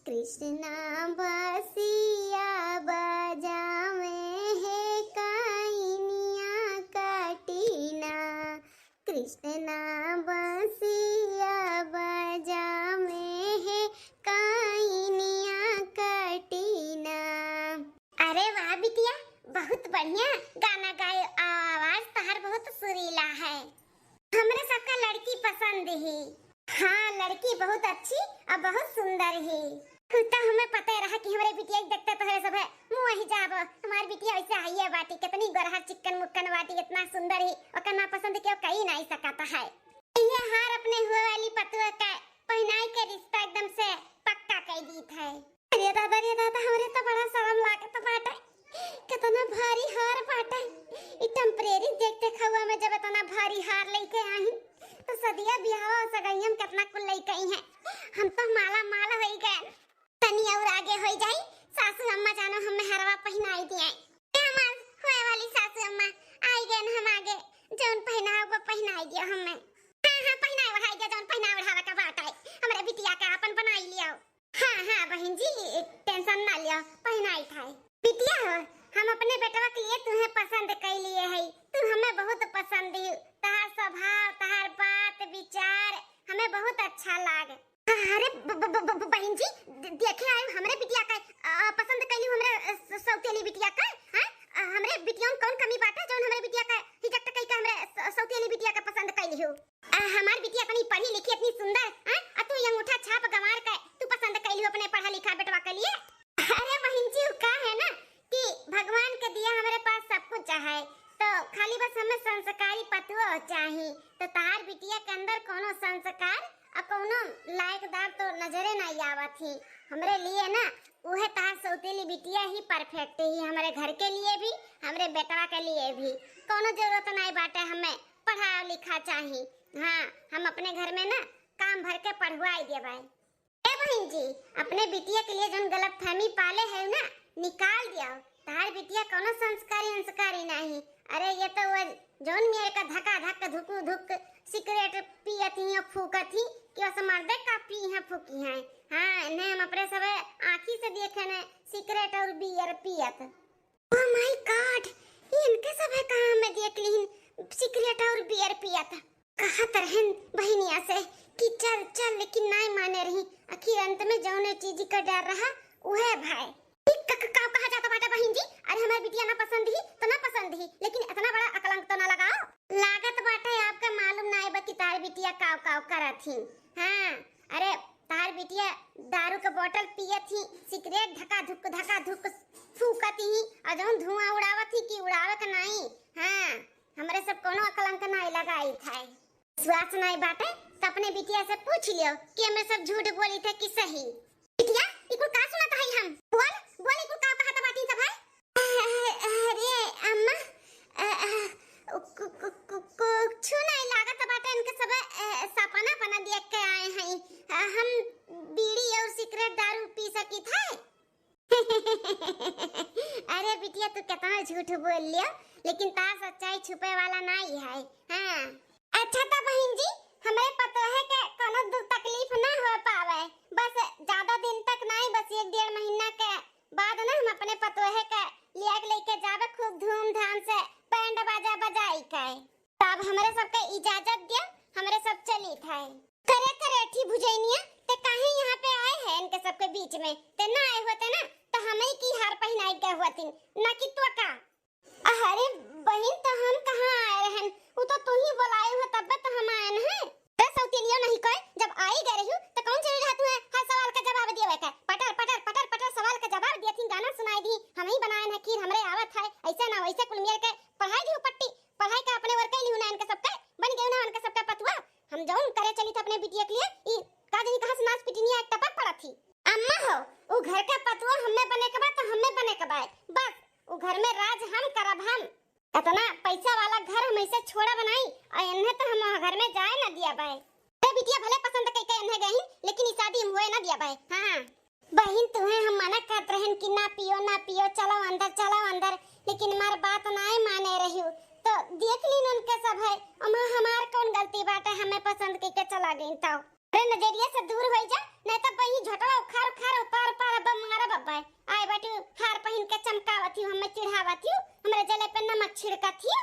कृष्णा बसिया बजावे, हे कइनिया काटी ना। कृष्णा बसिया बजावे, हे कइनिया काटी ना। अरे वाह बिटिया, बहुत बढ़िया गाना गाए। आवाज तहार बहुत सुरीला है। हमरे सबका लड़की पसंद ही। हाँ, लड़की बहुत अच्छी और बहुत सुंदर ही। उ तो हमें पता रहा कि हमरे बिटिया के देखते तोहरे सब है मुँह ही जाब। हमार बिटिया वैसे आइए बाटी, कितनी गोरहर चिक्कन मुक्कन बाटी, इतना सुंदर ही, ओकर ना पसंद केहू कई नहीं सकता है। ये हार अपने हुए वाली पतुआ का पहनाई के रिश्ता एकदम से पक्का कर दीत है। अरे दादा रे दादा, हमरे तो बड़ा शर्म लागत बाटे, कितना भारी हार बाटे। ई temporary देख देखउआ में जब इतना भारी हार लेके आई, तो सदिया बियाह सगैया में कितना कुल लेके आई हैं। हम तो माला माल होई गए। तनी और आगे होई जाई, सासू अम्मा जानो हमें हरवा पहनाई दिए। ए हमार होए वाली सासू अम्मा, आई गए हम आगे, जौन पहनाओ वो पहनाई दियो हमें। हाँ हाँ, पहनाए ओढ़ाई दियो, जौन पहनाए ओढ़ावे का बात है, हमरे बिटिया का अपन बनाई लियो। हाँ हाँ बहन जी, tension ना लियो, पहनाई था। बिटिया हो, हम अपने बेटवा के लिए तुम्हें पसंद कर लिए है, तू हमें बहुत पसंद ही, तहार स्वभाव, तहार बात विचार हमें बहुत अच्छा लाग। अरे ब-, ब-, ब-, ब-, बहन जी, दे-, देखे आए हमरे बिटिया का, अ, पसंद कैली हमरे, अ, स-, सौतेली बिटिया का, हैं? अ, हमरे बिटिया में कौन कमी बाटे जौन हमरे बिटिया का reject कई के हमरे स-, सौतेली बिटिया का पसंद कैली हो? अ, हमार बिटिया इतनी पढ़ी लिखी, इतनी सुंदर, हैं? अ, तू ये अंगूठा छाप गंवार के तू पसंद कैली हो अपने पढ़ा लिखा बेटवा के लिए? अरे बहन जी, उ का है ना कि भगवान के दिया हमरे पास सब कुछ है, तो खाली बस हमें संस्कारी पतुआ चाही। तो तहार बिटिया के अंदर कौनो संस्कार और कौनो लायकदार तो नजरे नहीं आवत ही। हमरे लिए ना उहे तहार सौतेली बिटिया ही perfect ही, हमरे घर के लिए भी, हमरे बेटवा के लिए भी। कौनो जरूरत नहीं बाटे हमें पढ़ा लिखा चाही। हाँ, हम अपने घर में ना काम भर के पढ़वाई देबै। ए बहिन जी, अपने बिटिया के लिए जौन गलतफहमी पाले है ना, निकाल दिया। तहार बिटिया कौनो संस्कारी अंस्कारी नहीं। अरे ये तो वो जौन मेरे का धका धक धुकु धुक सिगरेट पियत ही और फूकत ही कि बस मर्दे का पी हैं फूकी हैं। हाँ, इन्हें हम अपने सबे आँखी से देखे ने सिगरेट और बियर पियत। Oh my God, ये इनके सबे कहाँ में देख लीन सिगरेट और बियर पियत। कहत रहन बहिनिया से कि चल चल, लेकिन नाय माने रही। आखिर अंत में जौने चीज का डर रहा उहे भाई। ई क-, क-, का कहा जाता बाटे बहिन जी? अरे हमार बिटिया ना पसंद ही तो ना पसंद ही, लेकिन इतना बड़ा अकलंक तो ना लगाओ। लागत बाटे आपका मालूम नाय बा कि तार बिटिया काव काव करत ही। हाँ, अरे तार बिटिया दारू के बोतल पियत ही, सिगरेट धका धुक धका धुक फूकत ही, और जौन धुआं उड़ावत ही कि उड़ावे के नाई। हाँ, हमरे सब कौनो अकलंक नाई लगाई था। विश्वास नाई बाटे त अपने बिटिया से पूछ लियो कि हमें सब झूठ बोली थे कि सही। बिटिया, ई कुल का सुनत हई हम? बोल, बोल, ई कुल का कहत बाटी सब है? अरे अम्मा, अ, अ, कु-, कु-, कु-, कुछ नाई लागत बाटे, इनके सब, अ, सपना पना देख के आए हई। अ, हम बीड़ी और सिगरेट दारू पी सकी थे। अरे बिटिया, तू कितना झूठ बोल लियो, लेकिन तार सच्चाई छुपे वाला नाई है। हाँ। अच्छा त बहिन जी, हमरे पतोहे के कोनो दुख तकलीफ ना हो पावे, बस ज्यादा दिन तक नाई, बस एक डेढ़ महीना के बाद ना हम अपने पतोहे के लिया के लेके जावे खूब धूमधाम से बैंड बाजा बजाई के। तब हमरे सबके इजाजत दिया, हमरे सब चली थे। करे करे ठी भुजैनिया, ते काहे यहाँ पे आए हैं इनके सबके बीच में? ते ना आए होते ना तो हम ही की हार पहनाई गए होती, ना कि तो का। अरे बहिन, तो हम कहाँ आए रहन? उ तो तू ही बोलाए हो तब तो हम आए न हैं। अरे सौतेलियो नहीं कोई, जब आई गए रही तो कौन चीज रहा तू है हर सवाल का जवाब दिए का? पटर पटर पटर पटर सवाल का जवाब दिए थी, गाना सुनाई दी, हम ही बनाए न खीर हमरे आवत है, ऐसे ना वैसे कुल मिल के पढ़ाई दी पट्टी, पढ़ाई का अपने वर्क लिहू ना इनके सबके, बन गए ना इनके सबका पतुआ। हम जौन करे चली थे अपने बिटिया के लिए, ई का जानी कहाँ से नाच पिटिनिया एक टपक पड़ा थी। अम्मा हो, उ घर का पतुआ हमें बने के बा तो हमें बने के बा, बस उ घर में राज हम करब हम। इतना पैसा वाला घर हम ऐसे छोड़ा बनाई और इन्हें तो हम घर में जाए ना दिया बाय। अरे बिटिया भले पसंद कई के इन्हें गई, लेकिन ई शादी हम होए ना दिया बाय। हाँ, हाँ। बहिन, तुहे हम मना करत रहन कि ना पियो, ना पियो, चलो अंदर, चलो अंदर, लेकिन हमार बात नाय माने रहियो। तो देख लीन उनके सब है, अम्मा हमार कौन गलती बाटे, हमें पसंद कइके चला गईन तो। अरे नजरिया से दूर होई जा, नहीं तो बही झोटवा उखाड़ उखाड़ उपार पार अब मारब अब। आए बाटी हार पहिन के चमकावत ही, हमें चिढ़ावत ही, हमरे जले पे नमक छिड़कत ही।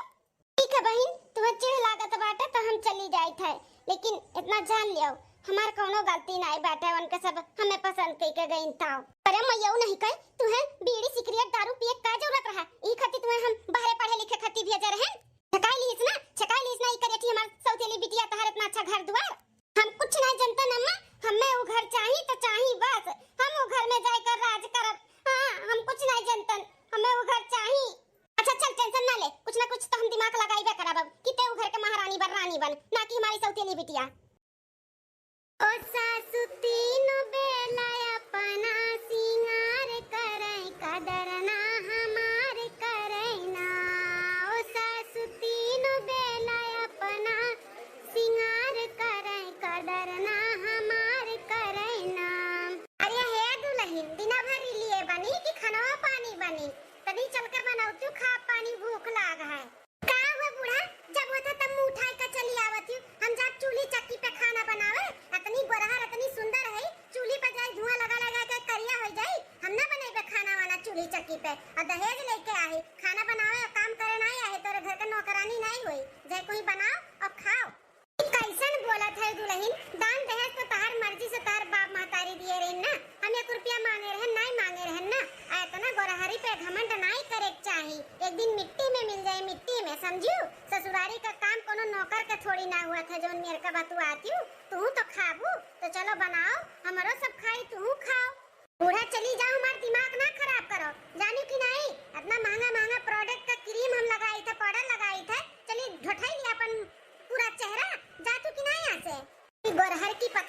ठीक है बहिन, तुम्हें चिढ़ लागत बाटे तो हम चली जाइत है, लेकिन इतना जान लियो, हमार कौनो गलती नाई बाटे, उनके सब हमें पसंद कई के गईन ताव। अरे मैयऊ नहीं कही, तुम्हें बीड़ी सिगरेट दारू पिए का जरूरत रहा? ई खातिर तुम्हें हम बाहरे पढ़े लिखे खातिर भेजे रहे। छकाई लीस ना, छकाई लीस ना, ई करे थी हमार सौतेली बिटिया तहार इतना अच्छा घर दुआर। हम कुछ नहीं जनतन अम्मा, हमें वो घर चाही तो चाही बस, हम वो घर में जाकर राज करब। हाँ, हम कुछ नहीं जनतन, हमें वो घर चाही। अच्छा चल, tension ना ले, कुछ ना कुछ तो हम दिमाग लगाइबे करब अब कि ते उ घर के महारानी बन, रानी बन, ना कि हमारी सौतेली बिटिया। ओ सासु तीन बेला अपना सिंगार करै, कदर ना हमार करै ना। ओ सासु तीन बेला अपना सिंगार करै, कदर ना हमार करै ना। अरे हे दुलहिन, दिना भर रिलिए बनी कि खनवा पानी बनी? तनी चल के बनौतू, खा पानी, भूख लाग है। का हुआ बूढ़ा, जब होता तब मुंह उठाए के चली आवत ही। हम जाब चूल्ही चक्की पे खाना बनावे, अतनी गोरहर, अतनी सुंदर है, चूल्ही पे जाई धुआं लगा लगा के करिया हो जाई। हम ना बनेबे खाना वाना चूल्ही चक्की पे, और दहेज लेके आही, खाना बनावे और काम करे नहीं आही, तोरे घर के नौकरानी नहीं होई, जाए कोई बनाओ और खाओ। ई कैसन बोलत है दुलहिन? दान दहेज तो तहार मर्जी से तहार बाप महतारी दिए रहिन ना, हम एक रुपया मांगे रहन, नाई मांगे रहन ना। आ इतना गोरहरी पे घमंड नाई करे के चाही, एक दिन मिट्टी में मिल जाए, मिट्टी में, समझियो? ससुरारी का काम कोनो नौकर के थोड़ी ना हुआ था, जौन मेर का बतुआतियो, तू तो खाबू, तो चलो बनाओ, हमरो सब खाई, तू खाओ। बूढ़ा चली जाओ, हमार दिमाग ना खराब करो, जानी कि नहीं? इतना महंगा महंगा product का cream हम लगाई थे, powder लगाई थे, चली ढोठाई लिया अपन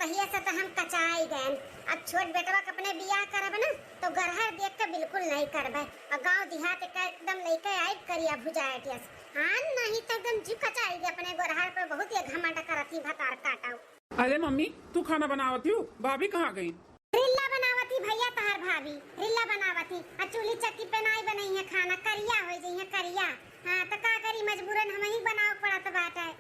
कहिया से तो हम कचाई गएन। अब छोट बेटवा के अपने बियाह करब ना, तो गरहर देख के बिल्कुल नहीं करबे। और गांव देहात के एकदम लइके आइब करिया भुजाए टियस। हाँ, नहीं तो एकदम जीव कचाई गए अपने गोरहर पे, बहुत ये घमंड करत ही भतार काटाऊ। अरे मम्मी, तू खाना बनावत हू? भाभी कहाँ गई? रिल्ला बनावत ही भैया तहार भाभी, रिल्ला बनावत ही। आ चूल्ही चक्की पे नाई बनई है खाना, करिया हो जइहे करिया। हाँ, तो का करी, मजबूरन हम ही बनावे पड़त बाटे।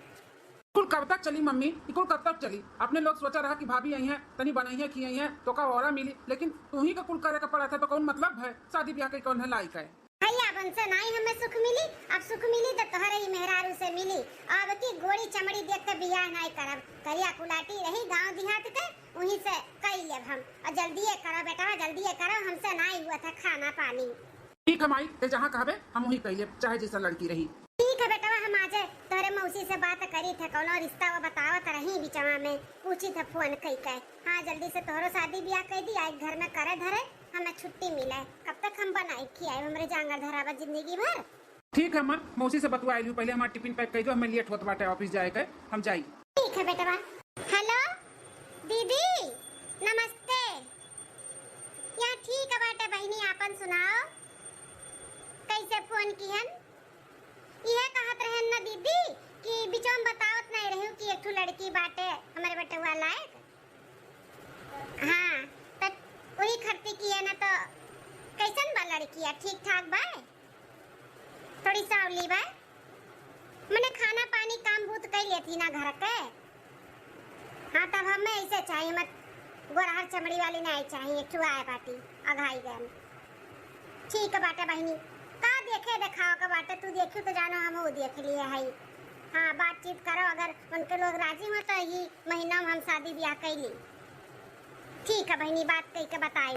कुल कब तक चली मम्मी, ई कुल कब तक चली? अपने लोग सोचा रहा कि भाभी आई हैं, तनी बनई है, खियाई हैं, तो का औरा मिली, लेकिन तू ही का कुल करे का पड़त है, तो कौन मतलब है? शादी ब्याह के कौन है लायक है? भैया, अब उनसे नाई हमें सुख मिली, अब सुख मिली तो तोहरे ही मेहरारू से मिली। अब की गोड़ी चमड़ी देख के बियाह नाई करब, करिया कुलाटी रही गांव देहात के, वहीं से कई लेब हम। और जल्दी ये करो बेटा, जल्दी ये करो, हमसे नाई हुआ था खाना पानी। ठीक है माई, ते जहाँ कहबे हम वहीं कई लेब, चाहे जैसा लड़की रही। ठीक है बेटवा, हम आजे तोहरे मौसी से बात करी थे, कौनो रिश्ता वो बतावत रही बिचवा में, पूछी थे फोन कई के। हाँ, जल्दी से तोहरो शादी ब्याह कर दी, आज घर में करे धरे हमें छुट्टी मिले। कब तक हम बनाई खियाई, हमरे जांगर धरावा जिंदगी भर। ठीक है माँ, मौसी से बतुआ लियो, पहले हमार टिफिन पैक कर दो, हमें लेट होत बाटे ऑफिस जाए के, हम जाई। ठीक है बेटवा। हेलो दीदी, नमस्ते। या ठीक है बाटे बहिनी, आपन सुनाओ, कैसे फोन किहन? इहे कहत रहन ना दीदी कि बिचवा में बतावत नहीं रही कि एक ठो लड़की बाटे हमारे बेटवा लायक। हाँ, त वही खर्ची किहे ना, तो कैसन बा लड़किया? ठीक ठाक बा? थोड़ी सावली बा? मने खाना पानी काम बूत कई लेती ना घर के। हाँ, तब हमें ऐसे चाहिए, मत गोरहर चमड़ी वाली नहीं चाहिए, चुआए बाटी, अघाई गन। ठीक बाटे बहिनी, का देखे देखाव के बाटे, तू देखियो तो जानो, हम वो देख लिए है। हाँ, बातचीत करो, अगर उनके लोग राजी हो तो यही महीना में हम शादी ब्याह कैली। ठीक है बहिनी, बात कई के बताई।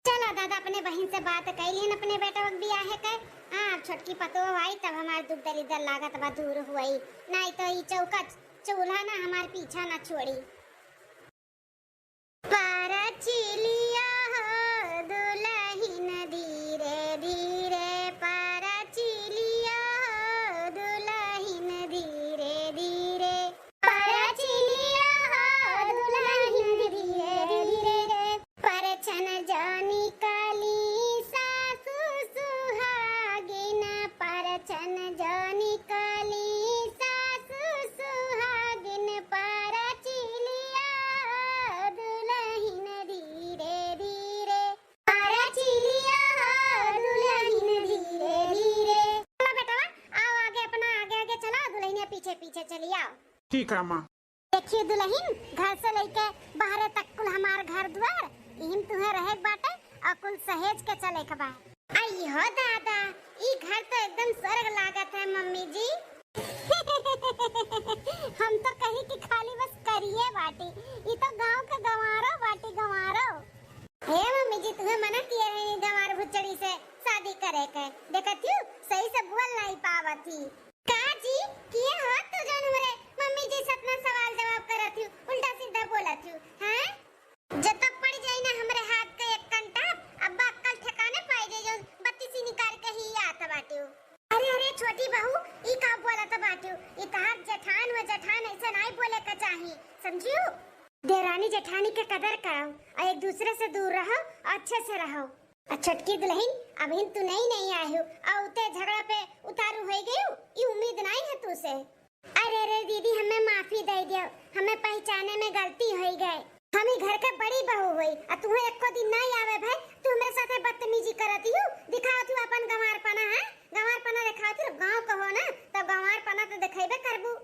चला दादा, अपने बहिन से बात कैली हन अपने बेटवा के बियाह के। हाँ, अब छोटकी पतोह आई तब हमार दुख दरिद्र लागत बा दूर हुई, नहीं तो ई चौका चूल्हा ना हमार पीछा ना छोड़ी। परचिलिया हो दुलहिन धीरे धीरे, परचिलिया हो दुलहिन धीरे धीरे, परचिलिया हो दुलहिन धीरे धीरे। परछन जानी काली सासु सुहागिन, परछन जानी काली सासु सुहागिन, परचिलिया दुलहिन धीरे धीरे, परचिलिया दुलहिन धीरे धीरे। चला बेटवा, आओ आगे, अपना आगे आगे चला, दुलहिनिया पीछे पीछे चली आओ। ठीक है अम्मा। देखियो दुलहिन, घर से लइके बाहरे तक कुल हमार घर दुआर, इहिम तुहे रहे के बाटे और कुल सहेज के चले के बा। आई हो दादा, ई घर तो एकदम स्वर्ग लागत है मम्मी जी। हम तो कही कि खाली बस करिए बाटी, ई तो गांव के गंवारो बाटी, गंवारो। हे मम्मी जी, तुहे मना किए रहे गंवार भुचड़ी से शादी करे के, देखत हूँ सही से बोल नहीं पावत ही। का जी, किए हो तू जौन हमरे मम्मी जी से इतना सवाल जवाब करत हू, उल्टा सीधा बोलत हू, हैं? जब तक पड़ जाई ना हमरे हाथ के एक कंटा, अब्बा अक्कल ठिकाने पाई जाई, जौन बत्तीसी निकाल के ही आत बाटू। अरे, अरे, छोटी बहू, ई का बोलत बाटू? ई तहार जेठान व जेठान ऐसे नाई बोले के चाही, समझियो? देरानी जेठानी के कदर करो और एक दूसरे से दूर रहो और अच्छे से रहो। आ छोटकी दुलहिन, अबहिन तू नई नई आई हो, आ उते झगड़ा पे उतारू होई गयू, ई उम्मीद नाई है तू से। अरे रे दीदी, हमें माफी दे दियो, हमें पहचाने में गलती होई गए। हम ई घर के बड़ी बहू होई, आ तुहे एको दिन नाई आवे भय, तू हमरे साथे बदतमीजी करत ही हो, दिखावत हू अपन गंवारपना, है? गंवारपना दिखावत हू, गाँव कहो ना, तब गंवारपना तो दिखेबे करबू।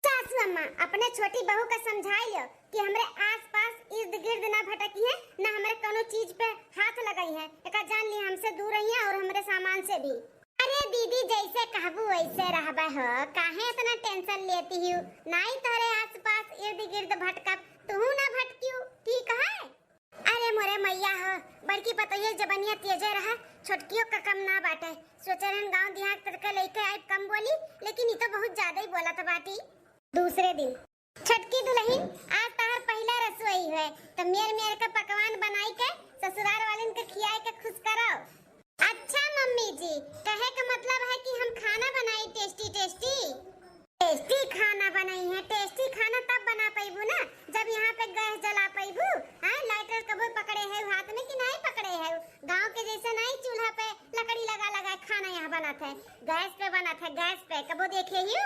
सासू अम्मा, अपने छोटी बहू का समझाई लियो कि हमरे आसपास इर्द गिर्द ना भटकी है, ना हमरे कोनो चीज पे हाथ लगाई है। एका जान ली, हमसे दूर रही है और हमरे सामान से भी। अरे दीदी, जैसे कहबू वैसे रहबे हो, काहे इतना टेंशन लेती हूँ? नाई तोहरे आसपास इर्द गिर्द भटकब, तू ना भटकियो, ठीक है? अरे मोरे मैया हो, बड़की पतोहिया जबनिया तेजे रहा, छोटकियो का कम ना बाटे। सोचे रहन गाँव देहात तक लइके आइब कम बोली, लेकिन ई तो बहुत ज्यादा ही बोलत बाटी। दूसरे दिन, छोटकी दुलहिन, आज तहार पहिला रसोई है, तो मेर मेर के पकवान बनाई के ससुरार वालिन के खियाए के खुश करो। अच्छा मम्मी जी, कहे का मतलब है कि हम खाना बनाई tasty tasty। ए टेस्टी खाना बनाई है, टेस्टी खाना तब बना पैबू ना, जब यहाँ पे गैस जला पैबू। हाँ, लाइटर कबो पकड़े है हाथ में कि नहीं पकड़े है? गाँव के जैसे नहीं चूल्हा पे लकड़ी लगा लगा खाना यहाँ बनत है, गैस पे बनत है, गैस पे। कबो देखे ही?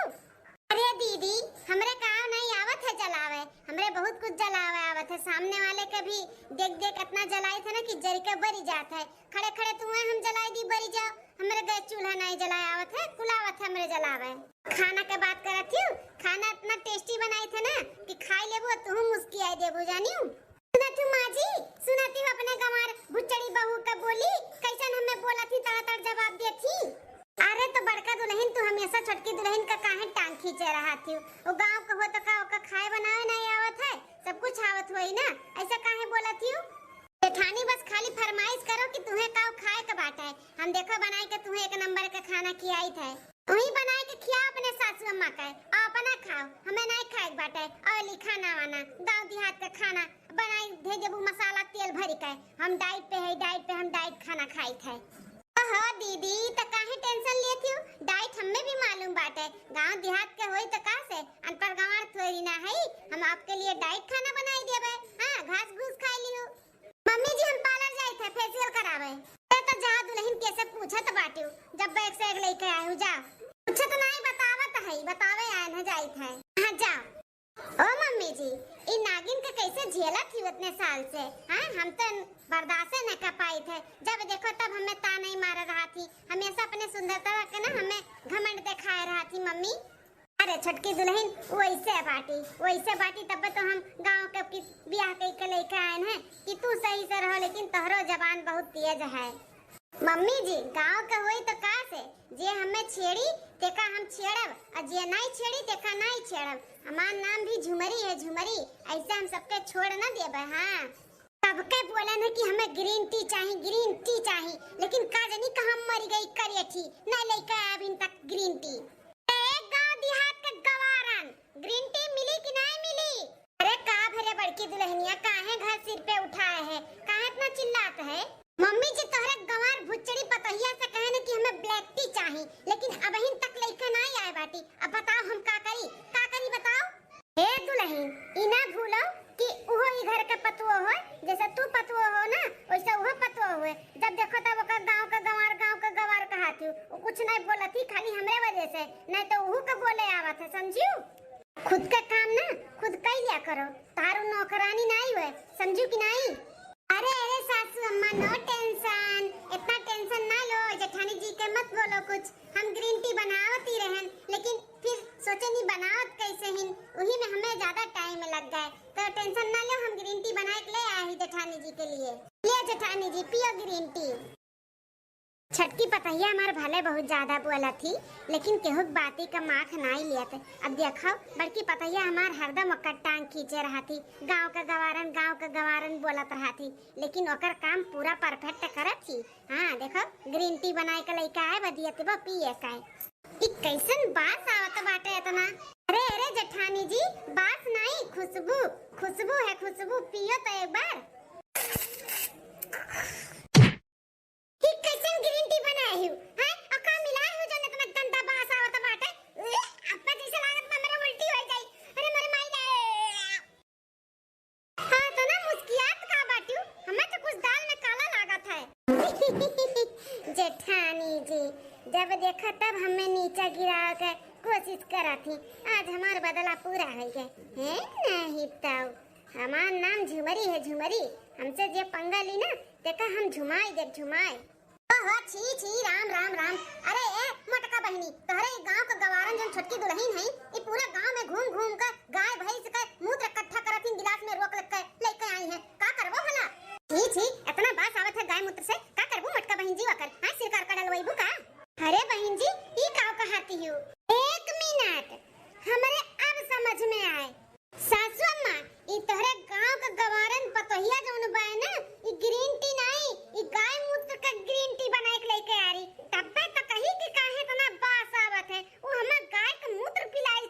अरे दीदी, हमरे काम नहीं आवत है जलावे, हमरे बहुत कुछ जलावे आवत है। सामने वाले के भी देख देख इतना जलाई थे ना कि जरि के बरि जात है। खड़े खड़े तुहे हम जलाई दी, बरि जाओ। हमरे गैस चूल्हा नहीं जलाए आवत है, कुल आवत है हमरे जलावे। खाना के बात करत हियो, खाना इतना टेस्टी बनाई थे ना कि खाई लेबू और तुहू मुस्कियाई देबू, जानियो। सुनत हूँ माँ जी, सुनत हूँ अपने गंवार भुच्चड़ी बहू का बोली, कैसन हमें बोलत ही, तड़ तड़ जवाब देत ही। अरे तो बड़का दुलहिन, तू हमेशा छोटकी दुलहिन का काहे टांग खींचे रहत ही? वो गाँव का हो तो का ओका खाए बनावे नहीं आवत है? सब कुछ आवत होई ना, ऐसा काहे बोलत ही? जेठानी बस खाली फरमाइश करो कि तुहे का खाए के बाटे, हम देखो बनाई के तुहे एक नंबर के खाना खियाई थे। वही बनाई के खिया अपने सासू अम्मा के, और अपना खाओ, हमें नहीं खाए के बाटे। और ली खाना वाना, गाँव देहात का खाना बनाई दे देबू, मसाला तेल भरी के। हम डाइट पे है, डाइट पे, हम डाइट खाना खाई थे। ओहो दीदी, त काहे टेंशन लेत हो? डाइट हमें भी मालूम बाटे, गाँव देहात के होई त का से, अनपढ़ गंवार थोड़ी ना है, हम आपके लिए डाइट खाना बनाई देबे। हाँ, घास घूस खाई लियो। मम्मी जी, हम पार्लर जाई थे फेशियल करावे। ए तो जा दुलहिन, कैसे पूछत बाटियो, जब बैग से एक लेके आए हो, जा। पूछत नहीं, बतावत है, बतावे आए न जाई थे। हाँ, जा। ओ मम्मी जी, ई नागिन के कैसे झेलत ही उतने साल से? हाँ, हम तो बर्दाश्त न कर पाई थे। जब देखो तब हमें ताना ही मार रहा थी, हमेशा अपने सुंदरता के ना हमें घमंड दिखाए रहा थी मम्मी। अरे छोटकी दुलहिन, वैसे बाटी, वैसे बाटी, तब तो हम गाँव के की बियाह कई के लेके आए हैं कि तू सही से रहो, लेकिन तोहरो जबान बहुत तेज है। मम्मी जी, गाँव के होई तो का से, जे हमें छेड़ी तेका हम छेड़ब, और जे नहीं छेड़ी तेका नहीं छेड़ब। हमार नाम भी झुमरी है, झुमरी, ऐसे हम सबके छोड़ न देबे। हाँ, सबके बोलन है कि हमें ग्रीन टी चाही, ग्रीन टी चाही, लेकिन का जानी कहाँ मरी गई करियठी, नहीं लेके आए अभी तक ग्रीन टी। ए गाँव देहात के गवारन, ग्रीन टी मिली कि नहीं मिली? अरे का भरे बड़की दुलहिनिया, काहे घर सिर पे उठाए है, काहे इतना चिल्लात है? मम्मी जी, तोहरे गंवार भुच्चड़ी पतोहिया से कहे न कि हमें ब्लैक टी चाही, लेकिन अबहिन तक लइका नहीं आए बाटी। अब बताओ हम का करी, का करी बताओ? ए दुलहिन, ई ना भूलो कि उहो ई घर के पतुओ होय, जैसे तू पतुओ हो ना, वैसे उहो पतुओ होय। जब देखो तब ओकर गाँव के गंवार, गाँव के गंवार कहत ही, वो कुछ नहीं बोलत ही, खाली हमरे वजह से, नहीं तो उहू के बोले आवत है, समझियो? खुद के काम ना खुद कई लिया करो, तारू नौकरानी नहीं हुए, समझू कि नहीं? अरे अरे सासू अम्मा, no tension, इतना टेंशन ना लो, जेठानी जी के मत बोलो कुछ। हम ग्रीन टी बनावत ही रहन, लेकिन फिर सोचे नहीं बनावत कैसे हिन, वही में हमें ज्यादा टाइम लग गए। तो टेंशन ना लो, हम ग्रीन टी बना के ले आए ही जेठानी जी के लिए। ले जेठानी जी, पियो ग्रीन टी। छोटकी पतहिया हमार भले बहुत ज्यादा बोलत ही, लेकिन केहू के बाती का माख नाई लियत। अब देखो, बड़की पतहिया हमार हरदम ओकर टांग खींचे रहत ही, गाँव का गवारन, गाँव का गवारन बोलत रहत ही, लेकिन ओकर काम पूरा परफेक्ट करत ही। हाँ, देखो, ग्रीन टी बनाए के लइका है, बदियत बा पिए का है। ई कैसन बास आवत बाटे इतना? अरे, अरे जेठानी जी, बास नाई, खुशबू, खुशबू है, खुशबू, पियो तो एक बार। ई कैसन ग्रीन टी बनाए हो? हैं? और का मिलाए हो जौन इतना गंदा बास आवत बाटे? ए, अब्बा जैसे लागत बा, मेरा उल्टी हो जाई। अरे, मोरे माई रे। हाँ, तो ना मुस्कियात का बाटियो, हमें तो कुछ दाल में काला लागत है। जेठानी जी, जब देखा तब हमें नीचा गिरावे के कोशिश करत ही। आज हमार बदला पूरा हो गए। हैं? नहीं तो हमार नाम झुमरी है, झुमरी। हमसे जे पंगा ली ना, तेका हम झुमाई देब, झुमाई। ओहो, छी, छी, राम, राम, राम। अरे, ए, मोटका बहिनी, तोहरे ई गाँव के गवारन जौन छोटकी दुलहिन हई, ई पूरा गाँव में घूम, घूम के गाय, भैंस के मूत्र इकट्ठा करत हिन, गिलास में रोक के लेके आई हैं। का करबो भला? छी, छी, इतना बास आवत है गाय मूत्र से, का करबो मोटका बहिन जी ओकर? हाँ, सिर कार का डलवैबू का? अरे बहिन जी, ई का कहती हो? एक मिनट, हमरे अब समझ में आए। सासू अम्मा, ई तोहरे गांव के गवारन पतोहिया जौन बाय ना, ई ग्रीन टी नाई, ई गाय मूत्र के ग्रीन टी बनाए के लेके आ रही। तब्बे तो कही कि काहे इतना बास आवत है। वो हमार गाय के मूत्र पिलाई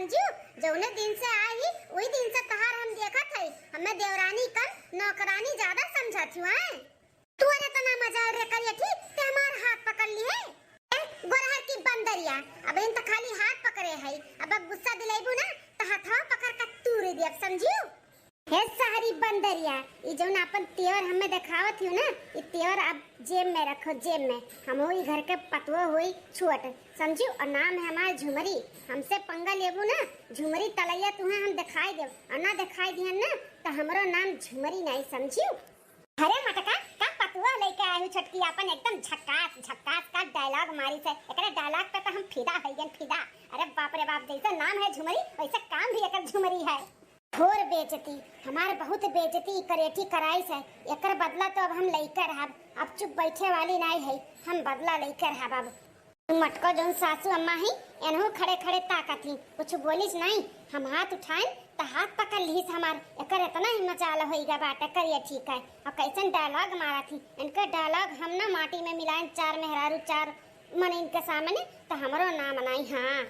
समझू, जौने दिन से आई ही, वही दिन से तहार हम देखत हई। हमें देवरानी कम, नौकरानी ज्यादा समझत हूँ, हैं? तू अरे तना मजा रे करिए, ठीक? ते हमार हाथ पकड़ ली है। ए, गोरहर की बंदरिया, अब इन त खाली हाथ पकड़े है, अब, अब गुस्सा दिलाइबू ना, त हथवा पकड़ के तूर देब, समझू? हे शहरी बंदरिया, ई जौन आपन तेवर हमें देखावत हियो ना, ई तेवर अब जेब में रखो, जेब में। हमहू ई घर के पतुआ होई छोट, समझू? और नाम है हमार झुमरी। हमसे पंगा लेबू ना, झुमरी तलैया तुहें हम देखाई देब, और ना देखाई दिहन ना, त हमरो नाम झुमरी नहीं, समझू? अरे मटका, का पतुआ लेके आए हो छोटकी आपन, एकदम झक्कास, झक्कास का dialogue मारी से। एकरे dialogue पे तो हम फिदा हो गए, फिदा। अरे बाप रे बाप, जैसे नाम है झुमरी, वैसे काम भी एकर झुमरी है। घोर बेइज्जती, हमार बहुत बेइज्जती करेठी कराई से। एकर बदला तो अब हम लेके रहब, अब चुप बैठे वाली नहीं है, हम बदला लेके रहब अब। मटको जौन सासू अम्मा ही, एनहू खड़े खड़े ताकत ही, कुछ बोलिस नहीं। हम हाथ उठाइन त हाथ पकड़ लिहिस हमार। एकर इतना ही मजाल होइगा बाटे करिए, ठीक है। और कैसन dialogue मारत ही, इनके dialogue हम ना माटी में मिलाइन, चार मेहरारू चार मन इनके सामने, त हमरो नाम नहीं। हाँ,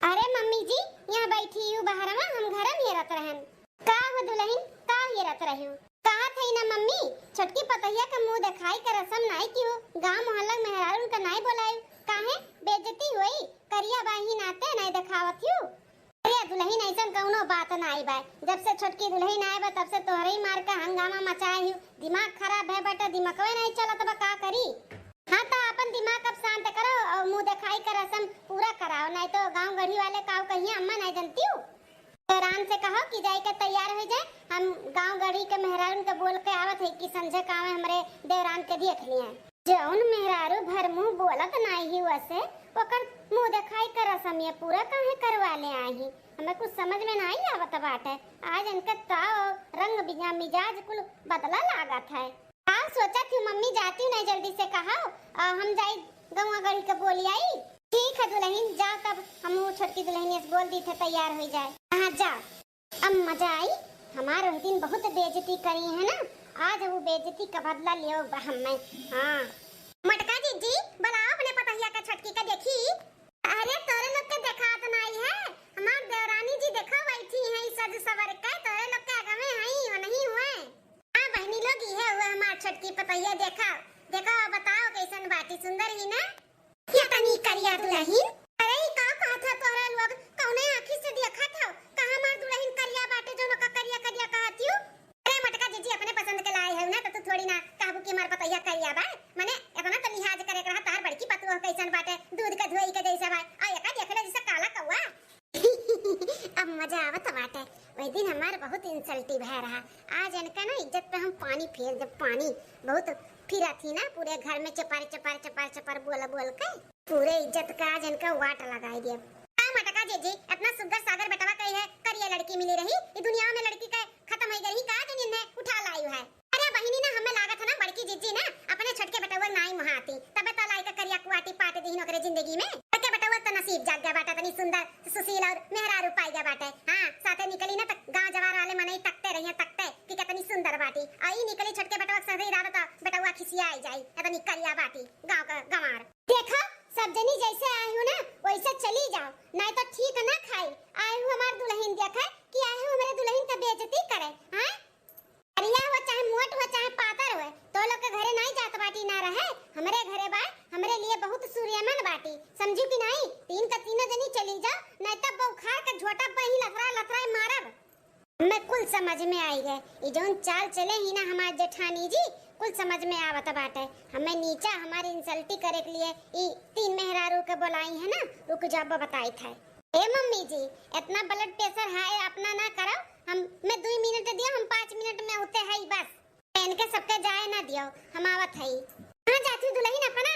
अरे मम्मी जी, यहाँ बैठी हूँ बहरवा, हम घर में हेरत रहन। का हो दुलहिन, का हेरत रही हो? कहा थई ना मम्मी, छोटकी पतोहिया के मुँह देखाई के रसम नाई की हो, गाँव मोहल्ला मेहरारून का नाई बोलाई, काहे बेइज्जती होई? करिया बाही नाते नाई देखावत हूँ। अरे दुलहिन, ऐसन कौनो बात नाई बा, जब से छोटकी दुलहिन आए बा तब से तोहरे ही मार का हंगामा मचाए हूँ। दिमाग खराब है बेटा, दिमागवे नाई चलत बा, का करी? हाँ, त आपन दिमाग अब शांत करो और मुँह देखाई के रसम पूरा कराओ, नाई तो गाँव गढ़ी वाले काव कहिया अम्मा नाई जनती हूँ। देवरान से कहो कि जाई के तैयार हो जाए, हम गाँव गढ़ी के मेहरारून के बोल के आवत है कि संझे कावे हमरे देवरान के देख लिए। जौन मेहरारू भर मुँह बोलत नाई ही वसे, ओकर मुँह देखाई के रसम ये पूरा काहे करवा ले आई ही? हमें कुछ समझ में नाई आवत बाटे। आज इनके ताव रंग बिजा-, मिजाज कुल बदला लागत है। का सोचत हूँ मम्मी, जाती हूँ नहीं जल्दी से कहा, और हम जाई गौवा गढ़ी के बोली आई। ठीक है दुलहिन, जाओ तब हम छोटकी दुलहिन से बोल दी थे तैयार हो जाए। हाँ जाओ। अब मजा आई, हमार वही दिन बहुत बेइज्जती करी है ना, आज वो बेइज्जती का बदला लियो बा हमें। हाँ। मटका जीजी, बुलाओ अपने पतोहिया का छोटकी का देखी। अरे तोरे लोग के देखात नाई है, हमार देवरानी जी देखो बैठी हैं सज सवर के, तोरे लोग के आगे में हई हो नहीं हुए। हाँ बहनी लोग, इहे हुए हमार छोटकी पतोहिया, देखो, देखो, बताओ कैसन बाटी, सुंदर ही ना? ये तनी करिया दुलहिन। अरे ई का कहत है तोहरे लोग, कौने आँखी से देखत हो? कहाँ हमार दुलहिन करिया बाटे जौन ओका करिया करिया कहत हू? अरे मटका जीजी अपने पसंद के लाए है ना, तो तू थोड़ी ना कहबू कि हमार पतोहिया करिया बा। मने इतना तो लिहाज करे के रहा, तार बड़की पतोह कैसन बाटे, दूध के धोई के जैसे बा, आ एका देख ले जैसे काला कौआ। अब मजा आवत बाटे। वही दिन हमार बहुत इंसल्टी भय रहा। आज इनका ना इज्जत पे हम पानी फेर देब, पानी। बहुत फिरत ही ना पूरे घर में चपार चपार चपार चपार बोल बोल के पूरे इज्जत का आज इनका वाट लगाई देब। का मटका जीजी, इतना सुग्गर सागर बेटवा कही है, करिया लड़की मिली रही, ई दुनिया में लड़की के खत्म हो गई का, जो इन्हें उठा लायु है? अरे बहिनी ना, हमें लागत है ना बड़की जीजी ना अपने छोटके बेटवा नाई मुहाती, तबे तो लाई के करिया कुआटी पाट दीहिन ओकरे जिंदगी में। छोटके बेटवा तो नसीब जाग गया बाटा, तनी सुंदर सुशील और मेहरारू पाई गया बाटे। हाँ, साथे निकली ना तो गांव जवार वाले मनई तकते रहिए, तकते कि कितनी सुंदर बाटी। और ई निकली छोटके बेटवा के साथे इरादा तो बेटवा खिसिया आई जाई, इतनी करिया बाटी गांव का गंवार। देखो, सब जनी जैसे आए हो ना वैसे चली जाओ, नहीं तो ठीक ना खाई। आए हो हमार दुलहिन देखे कि आए हो हमरे दुलहिन का बेइज्जती करे, हाँ? करिया हो चाहे मोट हो चाहे पातर हो, तो लोग के घरे नाई जात बाटी ना रहे, हमरे घरे बा, हमरे लिए बहुत सूर्यमन बाटी, समझू कि नाई? तीन का तीनों जनी चली जाओ, नाई तब बौखार के झोटा बही लथरा लथरा मारब। हमें कुल समझ में आई गए, ई जौन चाल चले ही ना हमार जेठानी जी, कुल समझ में आवत बाटे। हमें नीचा हमारी इंसल्टी करे के लिए ई तीन मेहरारू के बुलाई है ना, रुक जाओ बताई था। ए मम्मी जी, इतना blood pressure high अपना ना करो, हम, मैं दुई मिनट दियो, हम पाँच मिनट में होते है बस। इनके सबके जाए ना दियो, हम आवत है। कहाँ जाती दुलहिन अपना?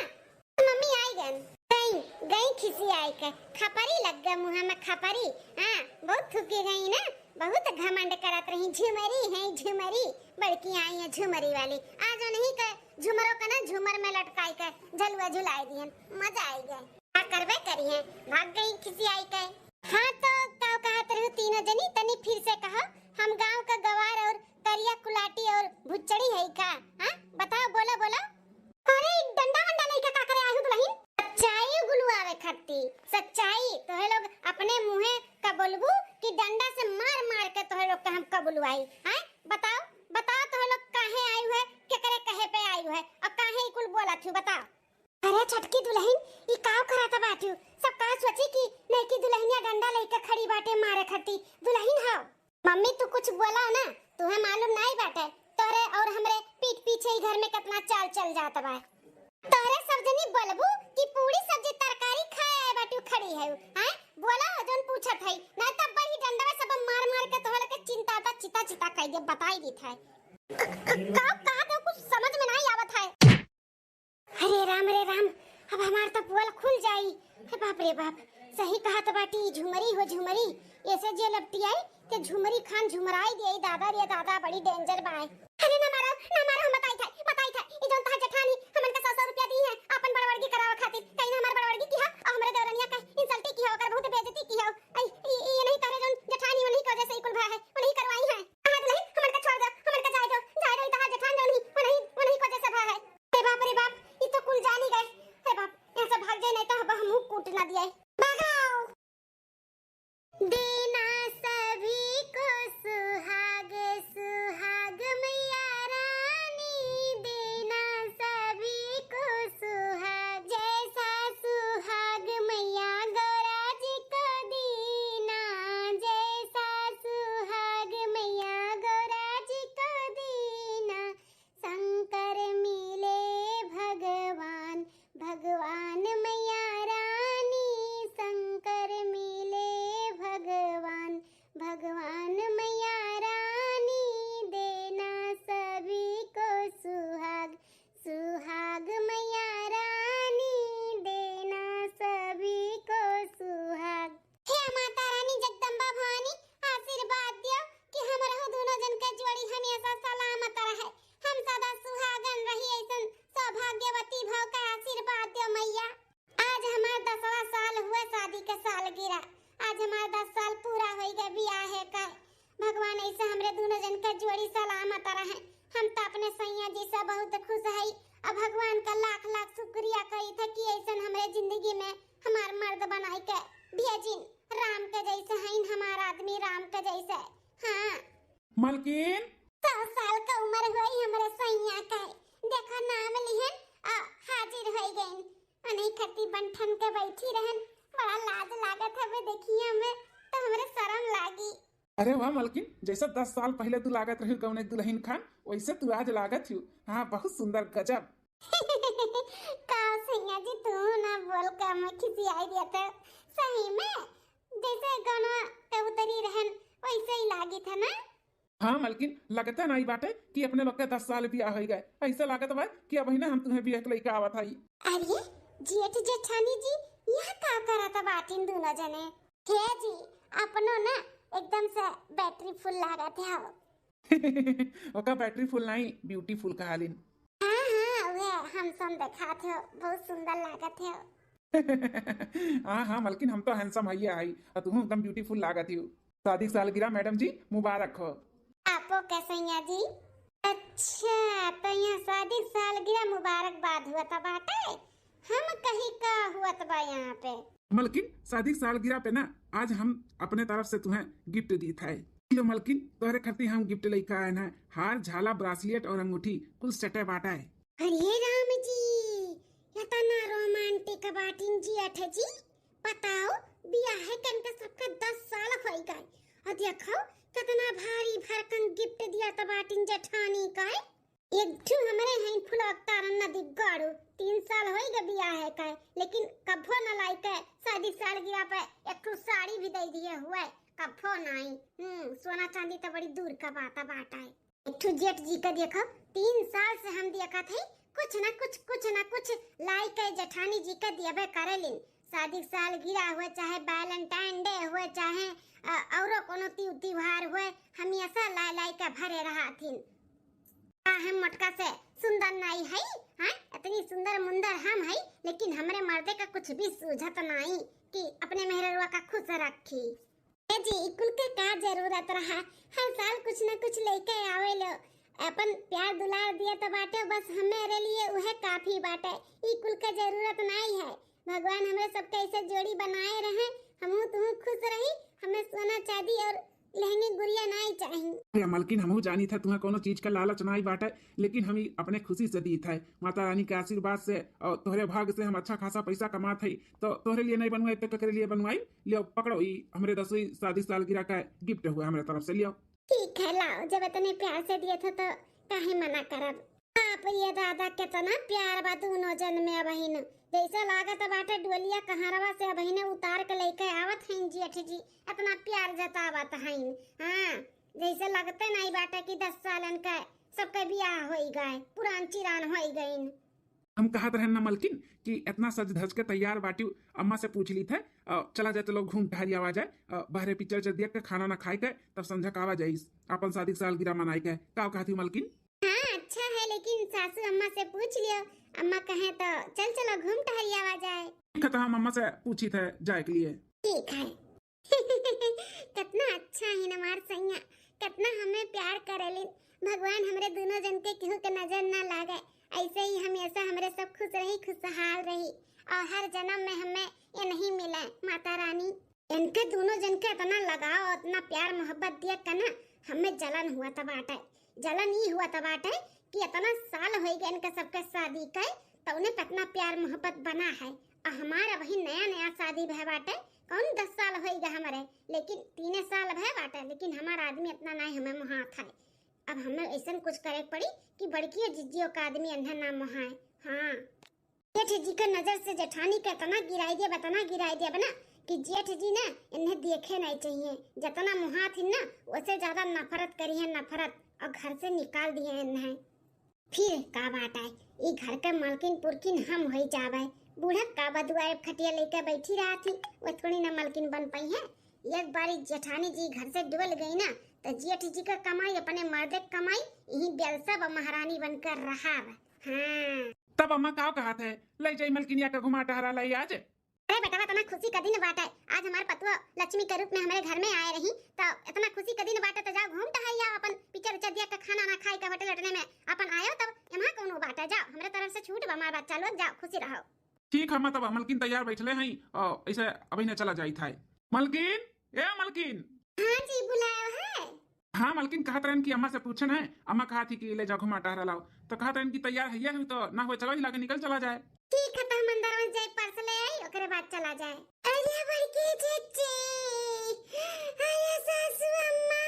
मम्मी आई गन। गई, गई खिसी आई के, खपरी लग गए मुँह में खपरी। हाँ, बहुत थुकी गई ना, बहुत घमंड करत रही, झुमरी है झुमरी, बड़की आई है झुमरी वाली। आज उन्हीं के झुमरों का ना झुमर में लटकाई के झलुआ झुलाई दिहन, मजा आई गए। का करबे करी है, भाग गई खिसियाई के। हाँ तो का कहत रहू तीनों जनी, तनी फिर से कहो। हम गांव का गवार और करिया कुलाटी और भुच्चड़ी है का? हाँ बताओ, बोलो बोलो। अरे ई डंडा वंडा लइके का करे आयु दुलहिन? सच्चाई गुलुआवे खाती। सच्चाई तोहे लोग अपने मुँहे का बोलबू कि डंडा से मार मार के तोहरे लोग के हम कबुलवाई। हैं? बताओ, बताओ तोहरे लोग काहे आयु है, केकरे कहे पे आयु है और काहे ई कुल बोलत हू, बताओ। अरे छोटकी दुलहिन, ई काव करत बाटू? सब का सोची कि नईकी दुलहिनिया डंडा लेके खड़ी बाटे मारे खती। दुलहिन हव। मम्मी तू कुछ बोला ना, तुहे मालूम नाई बाटे, तोहरे और हमरे पीठ पीछे ही घर में कितना चाल चल जात बा। तोहरे सब जनी बोलबू कि पूरी सब्जी तरकारी खाए आए बाटू खड़ी है, हैं? बोला जौन पूछत है, ना तब वही डंडा सब मार मार के तोहरे के चिंता ता चिता चिता कह दे, बताई दी था। क-, क-, का, का तो कुछ समझ में नाई आवत है। अरे राम रे राम, अब हमार तो पोल खुल जाई। हे बाप रे बाप, सही कहत बाटी ई झुमरी हो झुमरी, ऐसे जे लपटी आई ते झुमरी खान झुमराई दे दादा रे दादा, बड़ी danger बाय। अरे ना मारो, ना मारो, हम बताई था, बताई था, ई जौन तहार जेठानी हमन के सौ सौ रुपया दी है आपन बड़वर्गी करावे खातिर, कहीं हमार बड़वर्गी की है और हमरे देवरनिया का insult की है, ओकर बहुत बेइज्जती की है। आई, ई, ई नहीं करे जौन जेठानी उन्हीं की वजह से ई कुल भा है, उन्हीं करवाई है। हाथ नहीं, हमन का छोड़ दो, हमन का जाए दो, जाए दो, ई तहार जेठान जौन ही, उन्हीं, उन्हीं की वजह से भा है। अरे बाप रे बाप, ई तो कुल जानी गए। अरे बाप, यहाँ से भाग जाए, नहीं तो अब हमहू कूट ना दिए। भागो। देना सभी को सुहाग, सुहाग मैया रानी, देना सभी को सुहाग। जैसा सुहाग मैया गौरा जी को दीना, जैसा सुहाग मैया गौरा जी को दीना। शंकर मिले भगवान, भगवान मैया रानी, शंकर मिले भगवान, भगवान मैया रानी, देना सभी को सुहाग, सुहाग मैया रानी, देना सभी को सुहाग। हे माता रानी जगदम्बा भवानी, आशीर्वाद दियो कि हमरहु दोनों जन के जोड़ी हमेशा सलामत रहे, हम सदा सुहागन रही, ऐसन सौभाग्यवती भव का आशीर्वाद दियो मैया। आज हमार दसवाँ साल हुए शादी के सालगिरह, आज हमार दस साल पूरा होई गए बियाहे का। भगवान ऐसे हमरे दोनों जन के जोड़ी सलामत रहे। हम तो अपने सैया जी से बहुत खुश हई। अब भगवान का लाख लाख शुक्रिया करी थे कि ऐसन हमरे जिंदगी में हमार मर्द बनाई के भेजिन, राम के जैसे हईन हमार आदमी, राम के जैसे। हाँ। मलकिन। सौ साल का उम्र हुई हमरे सैया का, देखो नाम लिहन आ हाजिर होई गईन। अनही खती बन ठन के बैठी रहन, बड़ा लाज लागत हवे देखिया में, तो हमरे शरम लागी। अरे वाह मलकिन, जैसे दस साल पहले तू लागत रही कौने दुल्हन खान, वैसे तू आज लागत हू। हाँ, बहुत सुंदर, गजब। का सैया जी, तू ना बोल के मैं खिसियाई दिया तो सही में जैसे गौनवा के उतरी रहन वैसे ही लागी था ना। हाँ मलकिन, लगते नहीं बाटे कि अपने लोग के दस साल बियाह होई गए। ऐसे लागत बा कि अबहिने हम तुम्हें बियाह के लइका आवत हई। अरे जेठ जेठानी जी, यह का करत बाटिन दोनों जने? हे जी, अपनो ना एकदम से battery full लागत है। ओका battery full नहीं, beautiful कहालिन। हाँ, हाँ, वह handsome देखात हो, बहुत सुंदर लागत हो। हाँ, हाँ, मलकिन, हम तो handsome हइये हई, और तुहूँ एकदम beautiful लागत हो। शादी सालगिरह मैडम जी, मुबारक हो। आपो के सैया जी। अच्छा, तो यहाँ शादी सालगिरह मुबारकबाद हुआ था बाटे? हम कहीं का हुआ था बा यहाँ पे? मलकिन, शादी सालगिरह पे ना आज हम अपने तरफ से तुम्हें gift दी था। लो मलकिन, तोहरे खातिर हम gift लेके आए हैं, हार, झाला, bracelet और अंगूठी, कुल सेटे बाटा है। अरे राम जी, इतना romantic बाटिन जी अठ जी। बताओ, बियाहे कन के सबके दस साल होई गए, और देखो कितना भारी भरकम gift दिया त बाटिन जेठानी का। एक ठू हमरे हैं फुलौकतारन नदी गाड़ू, तीन साल होई गए बियाहे का, लेकिन कभो न लाई के शादी सालगिरह पे एक ठू साड़ी भी दे दिए हुए, कभो नाई। हम्म, सोना चांदी तो बड़ी दूर का बात बाटा है। एक ठू जेठ जी का देखो, तीन साल से हम देखत हई, कुछ ना कुछ, कुछ ना कुछ लाई के जेठानी जी का दियबे करेलिन। शादी सालगिरह हुए, चाहे Valentine Day हुए, चाहे, अ, औरो कोनो ति-, त्योहार हुए, हमेशा लाई लाई के भरे रहथिन। का हम मोटका से सुंदर नाई हई? हाँ, इतनी सुंदर मुंदर हम हई, लेकिन हमरे मर्दे का कुछ भी सूझत नाई कि अपने मेहररुआ का खुश रखी। ए जी, ई कुल के का जरूरत रहा? हर साल कुछ न कुछ लेके आवे लो। अपन प्यार दुलार दिया तो बाटे, बस हमरे लिए उहे काफी बाटे। ई कुल के जरूरत नाई है। भगवान हमरे सबके ऐसे जोड़ी बनाए रहे, हमहू तुहू खुश रही, हमें शादी और लहंगे गुड़िया नाई चाही। अरे मलकिन, हमहू जानी था तुम्हें कोनो चीज का लालच नाई बाटे, लेकिन हम ई अपने खुशी से दीत है। माता रानी के आशीर्वाद से और तोहरे भाग्य से हम अच्छा खासा पैसा कमात है, तो तोहरे लिए नहीं बनवाई तो ककरे लिए बनवाई? लियो पकड़ो, ई हमरे दसवीं शादी सालगिरह का गिफ्ट हुआ हमरे तरफ से, लियो। ठीक है, लाओ, जब इतने प्यार से दिए थे तो काहे मना करब। बाप रे दादा, केतना प्यार बा दुनो जन में। अबहिन जैसे लागत बाटे डोलिया कहारवा से अबहिने उतार के लेके आवत हैं जेठ जी, इतना प्यार जतावत हैं। हाँ, जैसे लगते नहीं बाटे कि दस सालन का सबके बियाह होई गए, पुरान चिरान होई गईन। हम कहत रहन ना मलकिन कि इतना सज धज के तैयार बाटी, अम्मा से पूछ ली थे, अ, चला जाए तो लोग घूम टहरी आवा जाए, अ, बाहरे पिक्चर उच्चर देख के खाना ना खाए के, तब संझा का आवा जाइस, अपन शादी के सालगिरह मनाए के। का कहती मलकिन? हाँ, अच्छा है, लेकिन सासू अम्मा से पूछ लियो, अम्मा कहे तो चल चलो घूम टहरी आवा जाए। ठीक है, तो हम अम्मा से पूछी थे जाए के लिए। ठीक है। कितना अच्छा है हमार सैया, कितना हमें प्यार करेलिन। भगवान हमरे दोनों जन के केहू के नजर ना लागे, ऐसे ही हमेशा हमरे सब खुश रही, खुशहाल रही और हर जन्म में हमें ये नहीं मिले माता रानी। इनके दोनों जन के इतना लगाव, इतना प्यार मोहब्बत दिया के ना, हमें जलन हुआ था बाटे। जलन ई हुआ था बाटे कि इतना साल होई गए इनके सबके शादी के, तो उन्हें कितना प्यार मोहब्बत बना है। आ हमार अबही नया नया शादी भय बाटे, कौन दस साल होई गए हमारे, लेकिन तीने साल भय बाटे, लेकिन हमार आदमी इतना ना हमें मोहात है। अब हमें ऐसन कुछ करे के पड़ी कि बड़कियो जिज्जियों का आदमी इन्हें ना मोहाए। हाँ, जेठ जी के नजर से जेठानी के इतना गिराई दिया, इतना गिराई दिया बना कि जेठ जी ना इन्हें देखे नहीं चाहिए। जितना मोहात ही ना, उससे ज्यादा नफरत करी है, नफरत, और घर से निकाल दिए इन्हें। फिर का बात है, ई घर के मालकिन पुरकिन हम होई जाबे। बूढ़ा का बदुआ एक खटिया लेके बैठी रहा थी, वो थोड़ी ना मालकिन बन पाई है। एक बारी जेठानी जी घर से डोल गई ना, तो जेठ जी का कमाई, अपने मर्दे के कमाई, यही बेलसा ब महारानी बनकर रहा। हाँ। तब अम्मा का कहा थे, ले जाई मलकिनिया के घुमा टहरा लाई आज। अरे बेटवा, इतना खुशी का दिन बाटे, आज हमार पतुआ लक्ष्मी के रूप में हमारे घर में आए रही, तो इतना खुशी का दिन बाटे, तो जाओ घूम टहल आओ, अपन पिक्चर उच्चर दिया के खाना ना खाए के होटल होटल में अपन आयो, तब एमा कौनो बाटे, जाओ, हमरे तरफ से छूट बा, हमार बच्चा लोग, जाओ खुशी रहो। ठीक है, मैं तब मलकिन तैयार बैठले हई, और ऐसे अभी न चला जाई था। मलकिन, ए मलकिन। हाँ जी, बुलायो है। हाँ मलकिन, कहत रहन कि अम्मा से पूछन है, अम्मा कहा थी कि ले जाओ घुमा टहरा लाओ, तो कहत रहन कि तैयार है, है तो ना हुए चलो ही लाके निकल चला जाए। ठीक है, तो हम अंदर में जाए, पर्स ले आई, ओकरे बाद चला जाए। अरे बड़की जीजी, अरे सासू अम्मा।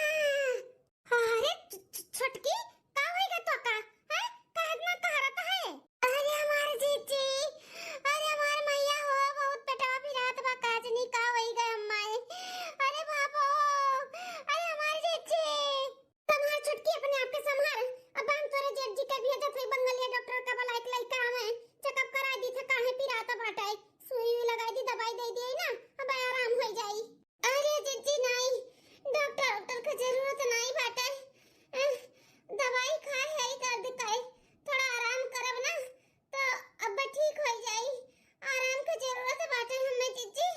अरे छ-, छ-, छोटकी, का होइगा तो का? हैं? का इतना कहरत है? अरे हमार जीजी, अरे हमार मैया हो, बहुत पेटवा पिरात बा, काजनी का होइगा अम्मा? अरे बाबो, अरे हमार जीजी। संभाल छोटकी, अपने आप के संभाल। अब हम तोरे जेठ जी के भेजत हई बंगलिया डॉक्टर का बुलाए के लइका आवे, चेकअप करा दी थे, काहे पिरात बाटे। सुई उई लगा दी, दवाई दे दिए ना, अब आराम हो जाई। अरे जीजी नाई, डॉक्टर डॉक्टर के जरूरत नाई बाटे। अह, दवाई खाए है दर्द के, थोड़ा आराम करब ना तो अब ठीक हो जाई। आराम के जरूरत बाटे हमें जीजी।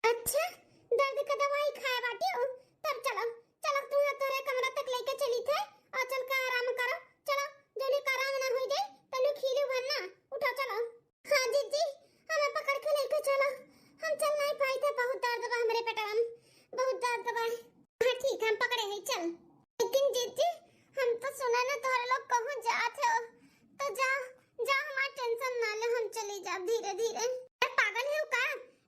अच्छा, दर्द का दवाई खाए बाटी हो? तब चलो, चलो तू तोरे कमरा तक लेके चली थे और चल के आराम करो। चलो, जोने का आराम ना हो जाए, तनु खीलू भर ना, उठो चलो। हाँ जीजी, हमें पकड़ के लेके चलो, हम चल नहीं पाई थे, बहुत दर्द बा हमरे पेटवा में, बहुत दर्द बा। हाँ ठीक, हम पकड़े है, चल। लेकिन जीजी, हम तो सुना ना तोहरे लोग कहूँ जात हो, तो जा, जा, हमार टेंशन ना ले, हम चली जाब धीरे धीरे। ए, पागल है का?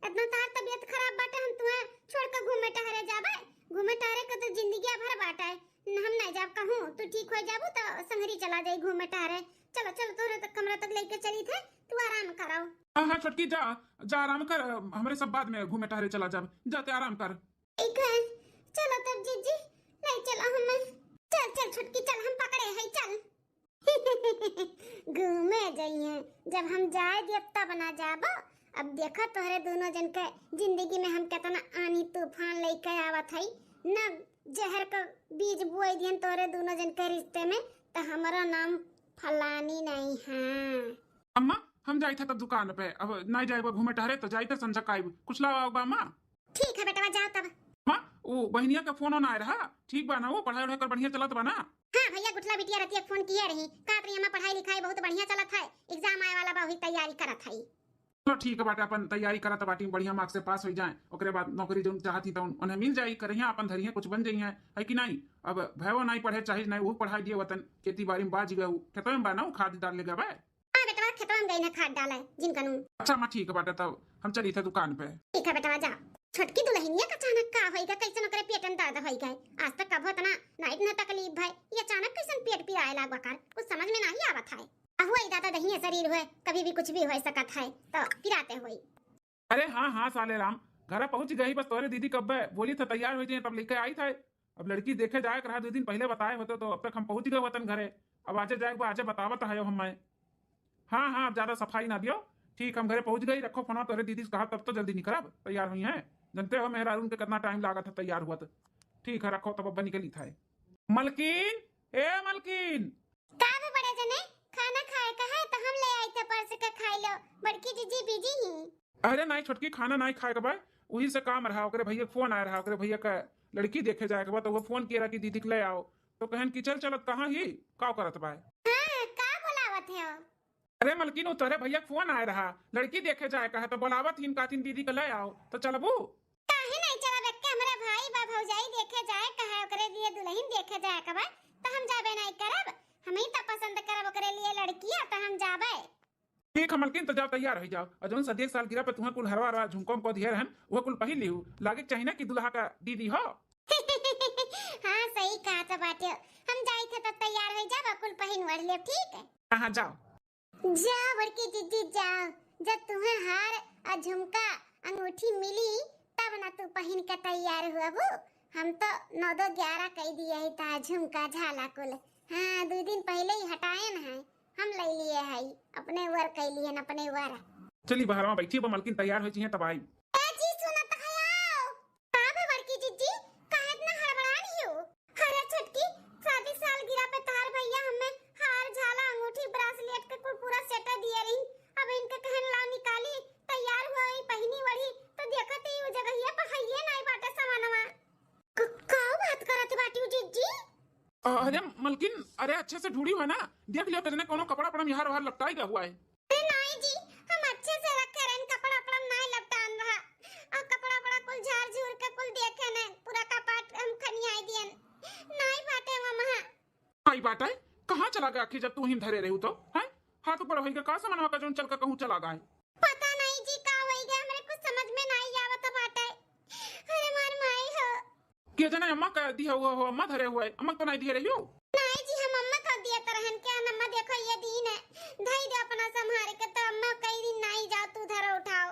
इतना तार तबीयत खराब बाटे, हम तुम्हें छोड़ के घूमे टहरे जाबे? घूमे टहरे के तो जिंदगी भर बाटे, न हम नहीं जाब कहूँ, तू ठीक हो जाबू तो संगरी चला जाई घूमे टहरे। चलो चलो, तोहरे तक कमरा तक लेके चली थे, तू आराम कराओ। हाँ हाँ छोटकी, जा, जा आराम कर, हमरे सब बाद में घूमे टहरे चला जाब, जाते आराम कर। ठीक है, चलो तब जीजी, ले चलो हमें। चल चल छोटकी चल, हम पकड़े है, चल। घूमे जइहे, जब हम जाए दियब तब ना जाबो। अब देखो तोहरे दोनों जन के जिंदगी में हम कितना आनी तूफान लेके आवत हई, ना जहर का बीज बोए दिहन तोहरे दोनों जन के रिश्ते में, तो हमारा नाम फलानी नहीं है। अम्मा, हम जाइत है तब दुकान पे, अब नहीं जाए घूमे टहरे तो जाइत है संझा का आइब। कुछ लावा होगा अम्मा? ठीक है बेटवा, जाओ तब। माँ, वो बहनिया का फोन ना आए रहा, ठीक बा ना, वो पढ़ाई वढ़ाई कर बढ़िया चलत बा ना? हाँ भैया, गुठला बिटिया रतिया फोन किए रही, कहत रही अम्मा पढ़ाई लिखाई बहुत बढ़िया चलत है, एग्जाम आए वाला बा, वही तैयारी करत है। चलो ठीक बाटे, अपन तैयारी करत बाटी, बढ़िया mark से पास होइ जाए, ओकरे बाद नौकरी जौन चाहत ही तौन उन्हें मिल जाई, करिया अपन धरिया कुछ बन जइहें, है कि नाहीं? अब भैया नाहीं पढ़े चाहिए, नाहीं वो पढ़ाई दिए वतन, खेती बाड़ी में बाज गए, खेतवे में बा ना, वो खाद डाल ले गए। हाँ बेटवा, खेतवा में गई ना खाद डाले, जिनका नू। अच्छा माँ, ठीक बाटे, तब हम चली थे दुकान पे। ठीक है बेटवा, जा। छोटकी दुलहिनिया का अचानक का होइगा, कैसन ओकरे पेट में दर्द होइगा? आज तक कभो इतना नाइट न तकलीफ भय, ये अचानक कैसन पेट पिराए लाग बकार, कुछ समझ में नाहीं आवत है। अहुआ ई दादा दहिया शरीर हुए, कभी भी कुछ भी होइ सकत है, तो पिराते होई। अरे हाँ हाँ साले राम, घरा पहुँच गई, बस तोरे दीदी कब्बे बोली था तैयार होइ जाए, तब लेके आई था। अब लड़की देखे जाए के रहा, दो दिन पहिले बताए होते तो अब तक हम पहुँच गए वतन घरे। अब आजे जाए के बा, आजे बतावत है हमें। हाँ हाँ, अब ज्यादा सफाई ना दियो। ठीक, हम घरे पहुँच गई, रखो फोनवा, तोरे दीदी से कहा तब तो जल्दी निकरब, तैयार हुई हैं। जनते हो मेहरारून के कितना टाइम लागत है तैयार हुआ तो। ठीक है, रखो तब, अब निकली था। मलकिन, ए मलकिन। का बे बड़े जने, खाना खाए का है तो हम ले आई थे परस के खाई लो, बड़की जीजी बिजी ही। अरे नाहीं छोटकी, खाना नाहीं खाए के बा, वही से काम रहा, ओकरे भैया फोन आए रहा, ओकरे भैया का लड़की देखे जाए के बा, तो वो फोन किया रहा कि दीदी के ले आओ, तो कहन कि चल चलत कहाँ ही, का करत बा? हाँ, का बोलावत है? अरे मलकिन, वो तोरे भैया के फोन आए रहा, लड़की देखे जाए का है, तो बोलावत हिन, कातिन दीदी के ले आओ, तो चलबू? काहे नाहीं चलब, एक्के हमरे भाई बा, भौजाई देखे जाए का है, ओकरे लिए दुलहिन देखे जाए का बा, तो हम जाबे नाहीं करब, हम ही तो पसंद करब ओकरे लिए लड़किया, तो हम जाबे। ठीक है मलकिन, तो जाओ तैयार होइ जाओ, और जौन सदिया के सालगिरह पे तुहाँ कुल हरवा हरवा झुमका उमका दिहे रहन, वो कुल पहिन लिहू, लागे के चाही ना कि दुल्हा का दीदी हो। हाँ सही कहा तो बाटे, हम जाई थे तब तैयार होइ जाब, कुल पहिन ओढ़ लेब, ठीक है? हाँ हाँ, जाओ। जा बड़की जीजी जा, जब तुहे हार आ झुमका अंगूठी मिली तब ना तू पहिन के तैयार हुअबू। हम तो नौ दो ग्यारह कई दिए ही ता झुमका झाला कुल। हाँ, दो दिन पहिले ही हटाएन है, हम ले लिए है, अपने वर कई लिए न अपने वर। चली बहरवा बैठी, अब मलकिन तैयार होइ चाहिए तब आई। ए जी सुनत है आओ। का बे बड़की जीजी, काहे इतना हड़बड़ान हियो? अरे छोटकी, शादी सालगिरह पे तहार भैया हमें हार, झाला, अंगूठी, ब्रासलेट के कुल पूरा सेट दिए रही। अब इनके कहन लाओ निकाली, तैयार हुआ ही, पहिनी वढ़ी, तो देखत ही उ जगहिया पर हइये नाई बाटे सामानवा। क-, का बात करत बाटी जीजी? अरे मलकिन, अरे अच्छे से ढूंढी हुआ ना, देख लियो कितने कोनो कपड़ा पड़ा यहाँ बाहर लपटाई गया हुआ है। अरे नाई जी, हम अच्छे से रखे रहन, कपड़ा उपड़ा नाई लपटान रहा। आ कपड़ा उपड़ा कुल झार झूर के कुल देखे न, पूरा कपाट हम खनियाई दियन। नाई बाटे वहाँ। नाई बाटे? कहाँ चला गया आखिर जब तू ही धरे रहू तो? हैं? हाथ ऊपर होइगा का सामानवा का जौन चल के कहूँ चला गए? पता नहीं जी का होइगा, हमरे कुछ समझ में नाई आवत बाटे। अरे मार माई हो। के जने अम्मा का दिया हुआ हो, अम्मा धरे हुए, अम्मा तो नाई दिए रही हो। नाई जी, हम अम्मा का दिया तरहन के, अम्मा देखो ये दिन है, धई दे अपना संभार के, तो अम्मा कई दिन नाई जाओ, तू धरो उठाओ,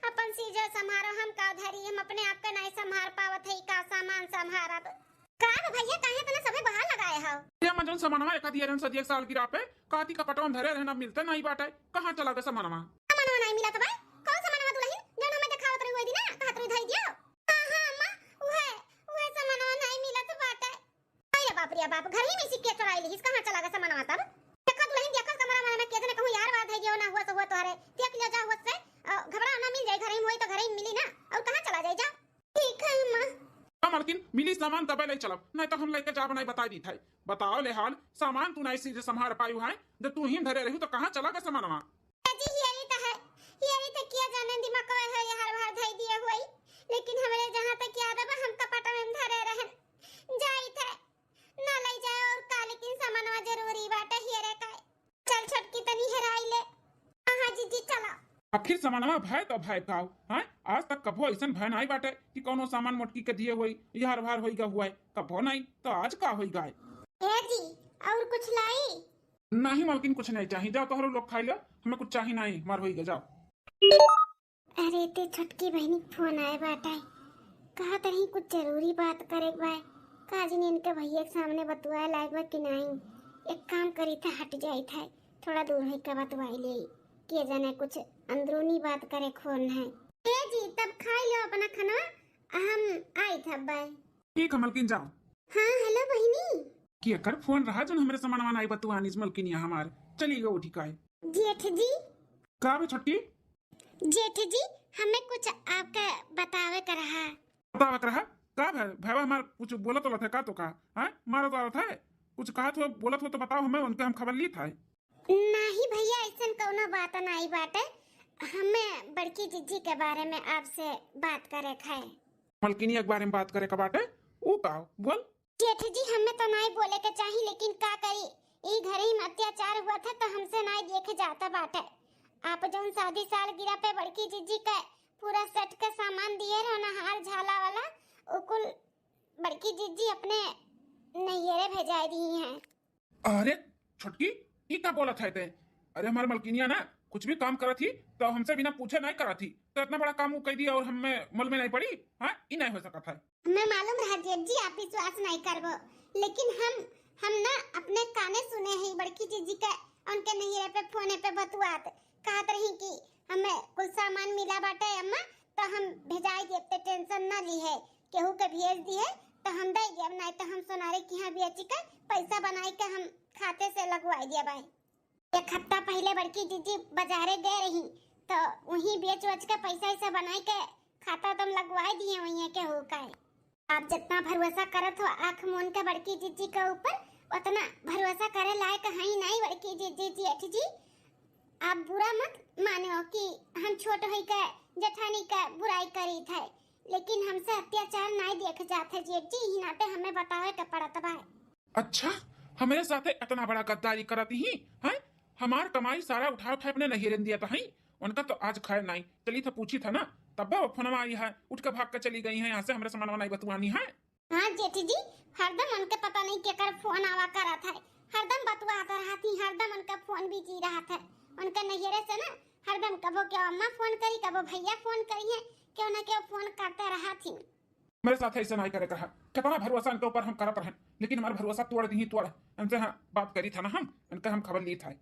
अपन सीजर संभारो, हम का धरी, हम अपने आप के नाई संभार पावत है, का सामान संभारब। का बे भैया, काहे इतना सभे बहार लगाए हो? ये अम्मा जौन सामानवा एका दिए रहन सदिया के सालगिरह पे, काती कपटवा में धरे रहन, अब मिलते नाई बाटे, कहाँ चला गए सामानवा? सामानवा नाई मिलत बा? कौन सामानवा दुलहिन? जौन हमें देखावत रही वही दिन, कहत रही धई दियो। हाँ, हाँ, अम्मा, उहे, उहे सामानवा नाई मिलत बाटे। अरे बाप रे बाप, घर ही में से के चुराई लिहिस, कहाँ चला गए सामानवा तब? देखा दुलहिन, देखा कमरा में के जने कहूँ यार बात है, जो ना हुआ से हुआ तोहरे, देख लिया जा हुआ से, अ, घबरा ना, मिल जाए घर ही में, वही तो घर ही में मिली ना, और कहाँ चला जाए जा? ठीक है अम्मा। हाँ मलकिन, मिली सामान तबे ले चलब, नहीं तो हम लेके जाब नहीं बताई दी थे। बताओ ले हाल, सामान तू नहीं सीधे संभार पायु है, जब तू ही धरे रहू तो कहाँ चला गए सामानवा? जी, हियरी त है, हियरी त किया जाने दिमाग में है, ये हर बार धई दिए हुई, लेकिन हमरे जहाँ तक याद बा, हम कपट में धरे रहन। जाई थे, ना ले जाए और का, लेकिन सामानवा जरूरी बाटे हियरे का। चल छोटकी तनी हेराई ले। हाँ, हाँ, जीजी, चला। आखिर सामानवा भय तो भय का, हैं? आज तक कभो ऐसन भय नाई बाटे कि कौनो सामान मोटकी के दिए हुई, यार भार होई गा हुआ है। कभो नाई, तो आज का होई गाय? ए जी, और कुछ लाई? नहीं मलकिन, कुछ नहीं चाहिए। जाओ तोहरो लोग खाई लो, हमें कुछ चाहिए नहीं, हमार होई गा, जाओ। अरे ते छोटकी बहिनी के फोन आए बाटे, कहा तरही कुछ जरूरी बात करे के बा। का जाने इनके भैया के सामने बतुआए लायक बा कि नहीं। एक काम करी थे, हट जाई थे, थोड़ा दूर है का बतुआई ले, के जाने कुछ अंदरूनी बात करे के फोन है। ए जी, तब खाई लो अपना खाना, हम आई थे, बाय। ठीक है मलकिन, जाओ। हाँ, हेलो बहिनी। कि एकर फोन रहा जौन हमरे सामानवा नाई बतुआनिस मलकिनिया हमार। चली गो उठी काय। जेठ जी। का बे छोटकी? जेठ जी, हमें कुछ आपके बतावे के रहा। बतावे के रहा? का भय? भयवा हमार कुछ बोलत बोलत है का तो का? हैं? मारत वारत है? कुछ कहत हो, बोलत हो तो बताओ हमें, उनके हम खबर ली था। नहीं भैया, ऐसन कौनो बात नहीं बाटे। हमें बड़की जिज्जी के बारे में आपसे बात करे के है। मलकिनिया के बारे में बात करे के बाटे? ऊ का? बोल। जेठ जी, हमें तो नाई बोले के चाही, लेकिन का करी, ई घरे में अत्याचार हुआ था तो हमसे नाई देखे जाता बाटे। आप जौन शादी सालगिरह पे बड़की जिज्जी के पूरा सेट के सामान दिए रहो ना, हार झाला वाला, उ कुल बड़की जिज्जी अपने नैहरे भेजाए दी हैं। अरे छोटकी, ई का बोलत है ते? अरे हमार मलकिनिया ना कुछ भी काम करत ही तो हमसे बिना पूछे नहीं करत ही, तो इतना बड़ा काम वो कह दिया और हमें मल में नहीं पड़ी। हाँ, ई नहीं हो सकत है। हमें मालूम रहा जेठ जी, आप विश्वास नहीं करबो, लेकिन हम हम ना अपने काने सुने ही बड़की जिज्जी के, उनके नैहरे पे फोने पे बतुआत, कहत रही कि हमें कुल सामान मिला बाटे अम्मा, तो हम भेजाई देब, ते टेंशन ना ली है, केहू के भेज दी है तो हम दे देब, नहीं तो हम सोनारे के यहाँ बेची के पैसा बनाई के हम खाते से लगवाई देब। एक हफ्ता पहले बड़की जिज्जी बाजारे गए रही, तो वहीं बेच वच के पैसा ऐसा बनाई के खाता तुम लगवाई दिए वहीं केहू का। आप जितना भरोसा करत हो आँख मून के बड़की जिज्जी के ऊपर, उतना भरोसा करे लायक हई नहीं बड़की जिज्जी, जेठ जी। आप बुरा मत मानो कि हम छोट होई के जेठानी के बुराई करी थे, लेकिन हमसे अत्याचार नहीं देख जात है जेठ जी, यही नाते हमें बतावे के पड़त बा। अच्छा, हमरे साथे इतना बड़ा गद्दारी करत ही हैं? हमार कमाई सारा उठा उठा अपने नैहरे दिया था, उनका तो आज खैर नहीं। चली था पूछी था ना, तब वो फोनवा आई है, उठ के भाग के चली गई है यहाँ से, हमरे सामान नहीं बतुआनी है। हाँ जेठ जी, हरदम उनके पता नहीं केकर फोन आवा करत है, हरदम बतुआत रहत ही, हरदम उनका फोन बिजी रहत है। उनके नैहरे से ना हरदम कबो के अम्मा फोन करी, कबो भैया फोन करी है, केहू ना केहू फोन करते रहत ही। मेरे साथ ऐसे नहीं करे के रहा, कितना भरोसा इनके ऊपर हम करत रहन, लेकिन हमारा भरोसा तोड़ दी, तोड़। इनसे हाँ बात करी था ना हम, इनका हम खबर ली था।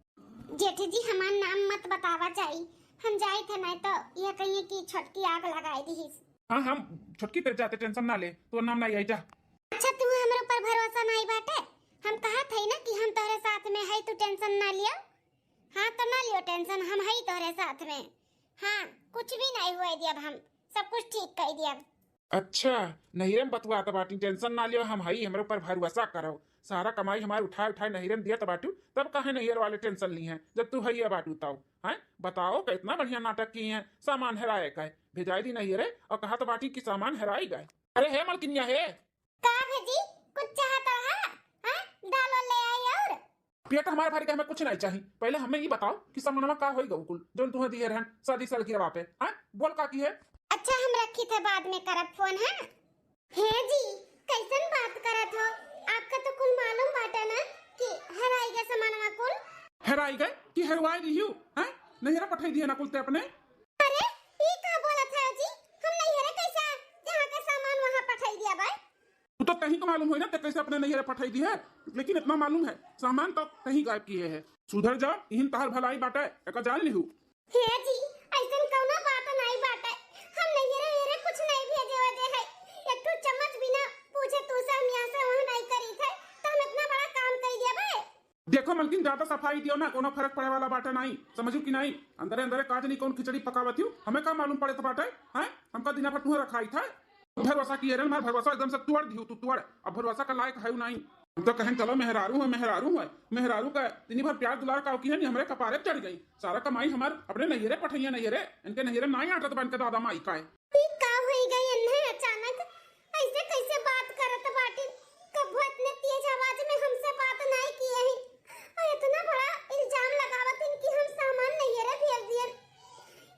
जेठ जी, हमार नाम मत बतावा जाई, हम जाई थे नहीं तो यह कहिए कि छोटकी आग लगाई दी। हाँ, हम छोटकी तेरे जाते, टेंशन ना ले, तो नाम नहीं आई जा। अच्छा, तू हमरे ऊपर भरोसा नहीं बाटे? हम कहा थे ना कि हम तोहरे साथ में है, तू टेंशन ना लियो। हाँ, तो ना लियो टेंशन, हम है तोहरे साथ में। हाँ, कुछ भी नहीं हुए दियब, हम सब कुछ ठीक कर दियब। अच्छा, नैहरे में बतुआत बाटी, टेंशन ना लियो, हम हई, हमरे ऊपर भरोसा करो। सारा कमाई हमार उठाए उठाए नैहरे में दियत बाटू, तब काहे नैहर वाले टेंशन ली हैं, जब तू हई बाटू तब? हैं, बताओ, कितना बढ़िया नाटक की हैं। सामान हेराए का है, भेजाई दी नैहरे और कहा तो बाटी कि सामान हेराई गए। अरे हे मलकिनिया हे। का भेजी, कुछ चाहत रहा? हैं, दाल वाल ले आई और? पेट हमारे भर के हमें कुछ नहीं चाहिए, पहले हमें ये बताओ कि सामानवा का होई गऊ कुल, जौन तुहें दिए रहन शादी सालगिरह पे, हैं? बोल का की है? अच्छा, हम रखी थे, बाद में करब फोन, हैं? हे जी, कैसन बात करत हो? आपका तो कुल मालूम बाटे ना कि हेराई गए सामानवा कुल। हेराई गए कि हेरवाई दियो, हैं? नैहरे पठाई दिए ना कुल ते अपने। अरे, ई का बोलत है जी? हम नैहरे कैसे, जहाँ का सामान वहाँ पठाई दिया बाय? तू तो कहीं का मालूम होई ना, ते कैसे अपने नैहरे पठाई दी है, लेकिन इतना मालूम है, सामान तो कहीं गायब किए है। सुधर जा, इहिन तहार भलाई बाटे, एका जान लिहू। हे जी, ऐसन कौनो बात नहीं बाटे, हम नैहरे वैहरे कुछ नहीं भेजे वजे है, एक ठो चम्मच बिना पूछे तू से हम यहाँ से वहाँ नहीं करी थे, तो हम इतना बड़ा काम कर दिया बे। देखो मलकिन, ज्यादा सफाई दियो ना, कोनो फर्क पड़े वाला बाटे नाई, समझू कि नाई? अंदरे अंदरे काज नहीं कौन खिचड़ी पकावत हूँ, हमें का मालूम पड़े तो बाटे, हैं? हमका दिना भर तुहे रखाई था। भरोसा किए रे, हमार भरोसा एकदम से तोड़ दियो तू, तोड़। अब भरोसा का लायक है नाई। हम तो कहें चलो मेहरारू है, मेहरारू है, मेहरारू का दिन भर प्यार दुलार का की है नहीं, हमरे कपारे चढ़ गई। सारा कमाई हमार अपने नैहरे पठैया नैहरे, इनके नैहरे नाई आटत बन के दादा माई का है। ई का होई गई इन्हें अचानक? ऐसे कैसे बात करत बाटिन? कबो इतने तेज आवाज में हमसे बात नाई किए हैं। और इतना बड़ा इल्जाम लगावत हैं कि हम सामान नैहरे भेज दिए।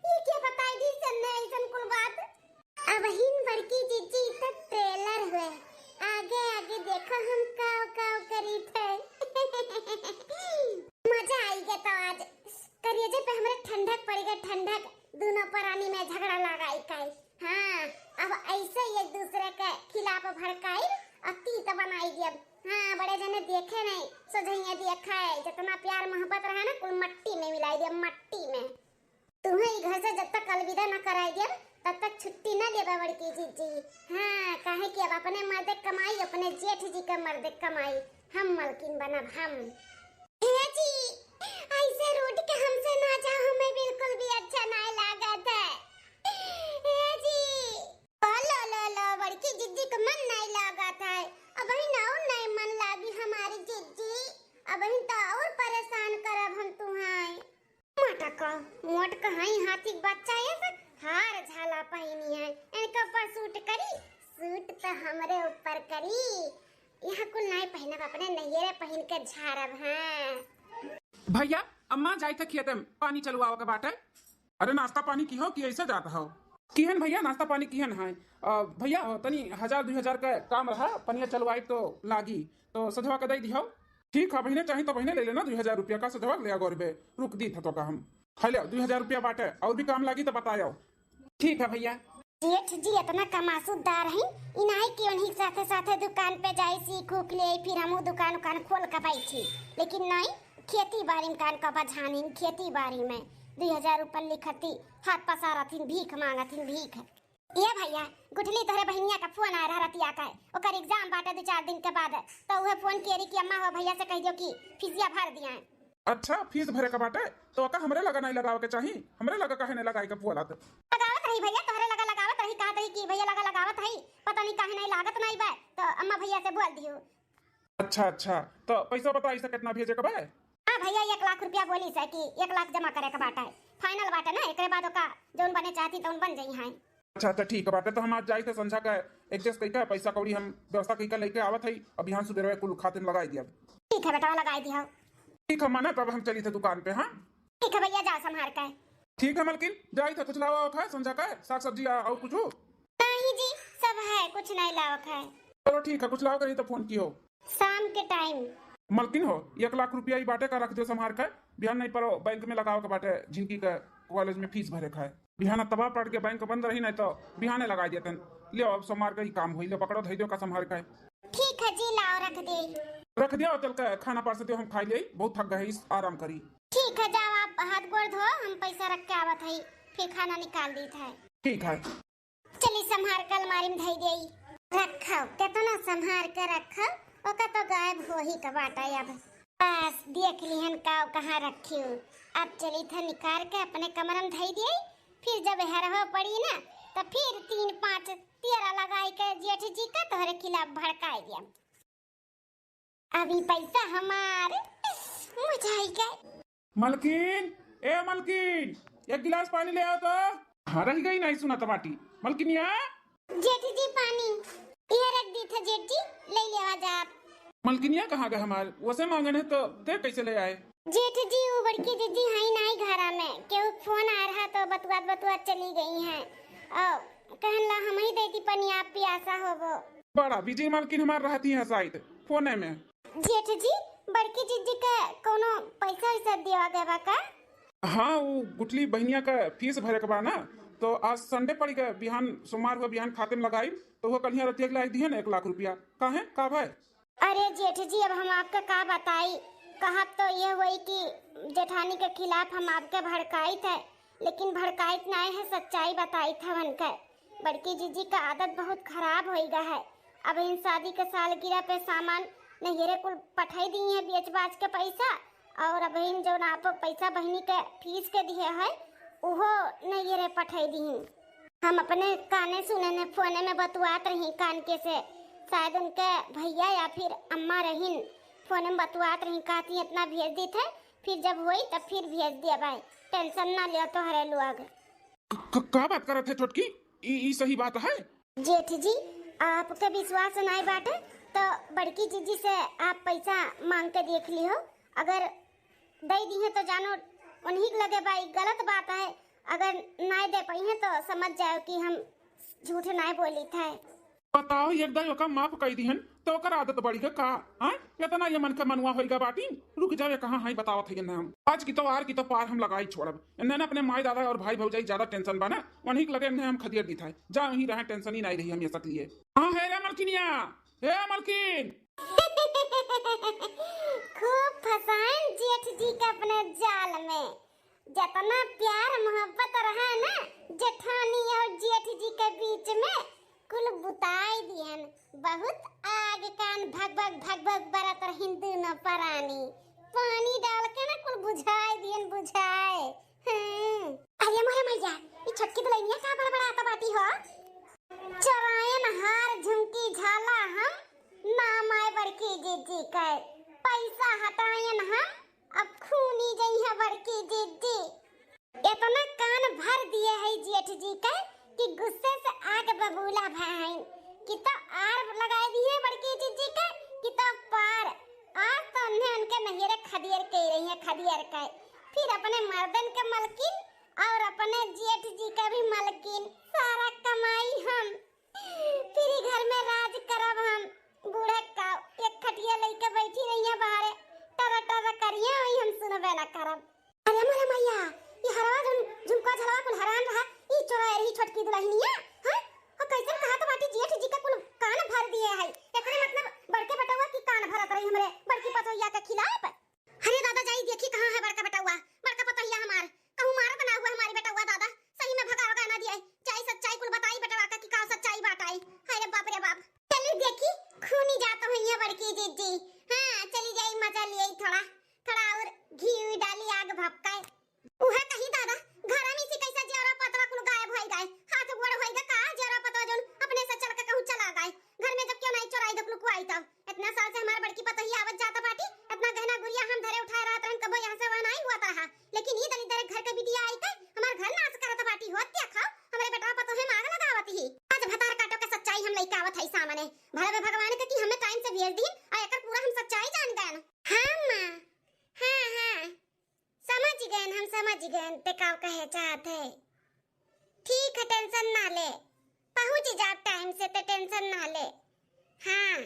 ई के बताई दी सन्ने ऐसन कुल बात? अबहिन बड़की जिज्जी तक ट्रेलर हुए। आगे आगे देखो हम काव काव करी थे। मजा आई गया तो आज। करिए जे पे हमरे ठंडक पड़ी गई, ठंडक। दोनों परानी में झगड़ा लगाई काई। हाँ, अब ऐसे ही एक दूसरे के खिलाफ भड़काई और तीत बनाई दियब। हाँ, बड़े जने देखे नहीं, सोझइया देखा है, जितना प्यार मोहब्बत रहा ना, कुल मट्टी में मिलाई दियब, मट्टी में। तुम्हें ई घर से जब तक अलविदा न कराई दियब, तब तक छुट्टी न लेबा बड़की जिज्जी। हाँ, काहे कि अब अपने मर्दे कमाई, अपने जेठ जी का मर्दे कमाई, हम मलकिन बनब हम। हे जी, ऐसे रूठ के हमसे ना जाओ, हमें बिल्कुल भी अच्छा नहीं लागत है। हे जी। ओ लो लो लो, बड़की जिज्जी का मन नहीं लागत है। अबहिन और नहीं मन लागी हमारी जिज्जी, अबहिन तो और परेशान करब हम तुम्हें। मट अको मोट कहई हाथी के बच्चा, ये सब हार झाला पहिनी है, इनके ऊपर सूट करी, सूट तो हमरे ऊपर करी। यहाँ कुल नाई पहिनब, अपने नैहरे पहिन के झारब। हाँ भैया, अम्मा जाई थे खेते में, पानी चलवाओ के बाटे। अरे नाश्ता पानी किहो कि ऐसे जात हो? किहन भैया, नाश्ता पानी किहन है? अ, भैया, तनी हजार दुई हजार का काम रहा, पनिया चलवाई तो लागी, तो सजवा के दे दिहो। ठीक है बहिने, चाही तो बहिने ले लेना, दुई हजार रुपया का सजवा ले आ गोरबे, रुक दी था तो का हम। है ले, दुई हजार रुपया बाटे, और भी काम लागी तो बतायो। ठीक है भैया। जेठ जी इतना कमासुदार हैं, इनाई कि उन्हीं के साथे साथे दुकान पे जाई, सीख उख ले, फिर हमहू दुकान उकान खोल के बैठी। लेकिन नहीं, खेती बारी में कान का बझानी, खेती बारी में दुई हजार ऊपर लिखती, हाथ पसारथिन, भीख मांगथिन, भीख। ए भैया, गुठली तोहरे बहिनिया का फोन आए रहा रतिया का, ओकर एग्जाम बाटे दो चार दिन के बाद, तो उहे फोन केरी कि अम्मा हो भैया से कह दियो कि फीसिया भर दिया। अच्छा, फीस भरे का बाटे, तो ओका हमरे लगा नहीं लगावे के चाही, हमरे लगा काहे नहीं लगाई के बोलत? लगावत रही भैया, तोहरे लगा लगावत रही, कहत रही कि भैया लगा लगावत है, पता नहीं काहे नहीं लागत नहीं बा, तो अम्मा भैया से बोल दियो। अच्छा, अच्छा, तो पैसा बताई से कितना भेजे के बा? हाँ भैया, एक लाख रुपया बोली से कि एक लाख जमा करे के बाटे, फाइनल बाटे ना, एकरे बाद ओका जौन बने चाहती तौन बन जाई हैं। अच्छा, अच्छा, ठीक बाटे, तो हम आज जाई थे संझा का एडजस्ट कइके, पैसा कौड़ी हम व्यवस्था कइके लेके आवत हई, अब बिहान सुबेरवे कुल खाते में लगाई दिया। ठीक है बेटा, लगाई दिया। ठीक है, माना तब हम चली थे दुकान पे, हाँ? ठीक है भैया, जाओ संभार के। ठीक है मलकिन, जाई थे कुछ लावा खाए संझा का, साग सब्जी आ, और कुछ? नहीं जी, सब है, कुछ नहीं लावा खाए। चलो ठीक है, कुछ लावा करी तो फोन किहो। शाम के टाइम। मलकिन हो, एक लाख रुपया ई बाटे का रख दियो संभार के, बिहान नहीं परो बैंक में लगावे के बाटे, झिनकी के कॉलेज में फीस भरे खाए। बिहान तबाह पड़ के बैंक बंद रही नहीं तो बिहाने लगा देतन। लियो अब संभार के ही काम होई, ले पकड़ो धई दियो का संभार के। ठीक है जी, लाओ रख दे। रख दियो, चल के खाना पास दियो, हम खाई ले, बहुत थक गए, इस आराम करी। ठीक है, जाओ आप हाथ गोड़ धो, हम पैसा रख के आवत हई, फिर खाना निकाल दीत है। ठीक है। चली, संभार के अलमारी में धई देई। रखो, केतना संभार के रखो, ओका तो गायब हो ही के बाटे अब। बस, देख लिहन का कहाँ रखी हूँ। अब चली था निकाल के अपने कमरा में धई देई, फिर जब हरहो पड़ी ना, तो फिर तीन पाँच तेरा लगाई के जेठ जी का तोहरे खिलाफ भड़काई दिया। अभी पैसा हमार, मजा आई गए। मलकिन, ए मलकिन, एक गिलास पानी ले आओ तो। हाँ, रह गई नहीं सुना तमाटी। मलकिनिया। जेठ जी पानी, ये रख दी था जेठ जी, ले लेवा जात। मलकिनिया कहाँ गए हमार? वसे मांगन है तो दे कैसे ले आए? जेठ जी, वो बड़की जीजी हई नाई घरा में, केहू फोन आ रहा तो बतुआत बतुआत चली गई हैं। और कहन ला हम ही दे दी पनिया, आप पियासा होबो। बड़ा बिजी मालकिन हमार रहती हैं शायद फोने में। जेठ जी, बड़की जीजी के कोनो पैसा वैसा दिया गया बा का? हाँ, वो गुठली बहिनिया का फीस भरे के बा ना, तो आज संडे पड़ गए, बिहान सोमवार हुआ, बिहान खाते में लगाई, तो वो कल यहाँ रतिया के लाई दिए ना एक लाख रुपया। काहे, का भाई? अरे जेठ जी, अब हम आपका का बताई, कहब तो ये होई कि जेठानी के खिलाफ हम आपके भड़काइत है, लेकिन भड़काइत नाय है, सच्चाई बताइत है उनके। बड़की जीजी का आदत बहुत खराब होई गा है। अब इन शादी के सालगिरह पे सामान नैहरे कुल पठाई दी है, बेच बाच के पैसा, और अब इन जौन आप पैसा बहिनी के फीस के दिए है, उहो नैहरे पठाई दी। हम अपने काने सुने ने, फोने में बतुआत रही कान के से, शायद उनके भैया या फिर अम्मा रहीन, फोने में बतुआत रही, कहती इतना भेज दी थे, फिर जब होई तब फिर भेज दिया भाई, टेंशन ना लियो तोहरे लोग। क-, क-, का बात करत है छोटकी? ई, ई सही बात है? जेठ जी, आपके विश्वास नाई बाटे तो बड़की जीजी से आप पैसा मांग के देख लिहो, अगर दे दी है तो जानो उन्हीं के लगे बा, ई गलत बात है। अगर नाय दे पाई है तो समझ जाओ कि हम झूठ नाय बोली थे। बताओ, एक दाई ओका माफ कई दिहन तो ओकर आदत बढ़ी गई का? हाँ, इतना ये मन के मनुआ होइगा बाटी। रुक जाओ, ये कहाँ है बतावत है ना हम। आज की तो आर की तो पार हम लगाई छोड़ब। इन्हें ना अपने माई दादा और भाई भौजाई ज्यादा टेंशन बना, उन्हीं के लगे इन्हें हम खदेड़ दी था। जा वहीं रहे, टेंशन ही नहीं रही हम ये सब लिए। हाँ है रे मलकिनिया, हे मलकिन। खूब फंसाइन जेठ जी के अपने जाल में। जतना प्यार मोहब्बत रहा ना जेठानी और जेठ जी के बीच में, कुल बुताई दिहन। बहुत आग कान भग भग भग भग बरत रहिन दुनो परानी। पानी डाल के ना कुल बुझाई दिहन, बुझाए। हम्म। अरे मोरे मैया, ई छोटकी दुल्हनिया का बड़बड़ात बाटी हो? चोरायन हार झुमकी झाला हम, नाम आए बड़की जीजी के। पैसा हटायन हम, अब खूनी जइहे बड़की जीजी। इतना कान भर दिए है जेठ जी के कि गुस्से से आग बबूला भए हैं। कि तो आर लगाए दिए बड़की जिज्जी के कि तो पार। आज तो उन्हें उनके नैहरे खदियर के रही है, खदियर के। फिर अपने मर्दन के मलकिन और अपने जेठ जी के भी मलकिन। सारा कमाई हम। फिर ई घर में राज करब हम। बूढ़ा का एक खटिया लेके बैठी रही है बाहरे, टर टर करिए, वही हम सुनबे ना करब। अरे मोरे मैया, ई हरवा जौन झुमका झलवा कुल हरान रहा, ई चोराए रही छोटकी दुलहिनिया, हैं? और कैसन कहत बाटी जेठ जी का कुल कान भर दिए है। एकरे मतलब बड़के बेटवा की कान भरत रही हमरे बड़की पतोहिया के खिलाफ। अरे दादा, जाई देखी कहाँ है बड़का बेटवा, बड़का पतोहिया हमार। कहूँ मारत ना हुआ हमारी बेटवा दादा, सही में भगा वगा ना दिए। जाई सच्चाई कुल बताई बेटवा का कि का सच्चाई बाटे। हाय रे बाप रे बाप। चली देखी, खूनी जात हुई है बड़की जिज्जी। हाँ, चली जाई, मजा लिए थोड़ा, थोड़ा और घी उई डाली, आग भपकाए। उहे कही दादा, घर में से कैसा जेवरा पतवा कुल गायब होई गए, हाथ गोड़ होई गए का जेवरा पतवा जौन अपने से चल के कहूँ चला गए। घर में जब क्यों नहीं चोराई दे कुल कुआई तब। इतना साल से हमार बड़की पतोहिया आवत जात बाटी, इतना गहना गुरिया हम धरे उठाए रहत रहन, कबो यहाँ से वहाँ नहीं हुआ था, लेकिन ई दलिद्दर घर के बिटिया आई के हमार घर नाश करत बाटी। होत क्या खाओ, हमरे बेटवा पतोहे में आग लगावत ही। आज भतार काटो के सच्चाई हम लेके आवत है सामने। भले भगवान के कि हमें टाइम से भेज दीन और एकर पूरा हम सच्चाई जान गए। हाँ माँ, हाँ हाँ, समझ गए, हम समझ गए ते का कहे चाहत है। ठीक है, टेंशन ना ले, पहुँच जा टाइम से, ते टेंशन ना ले। हाँ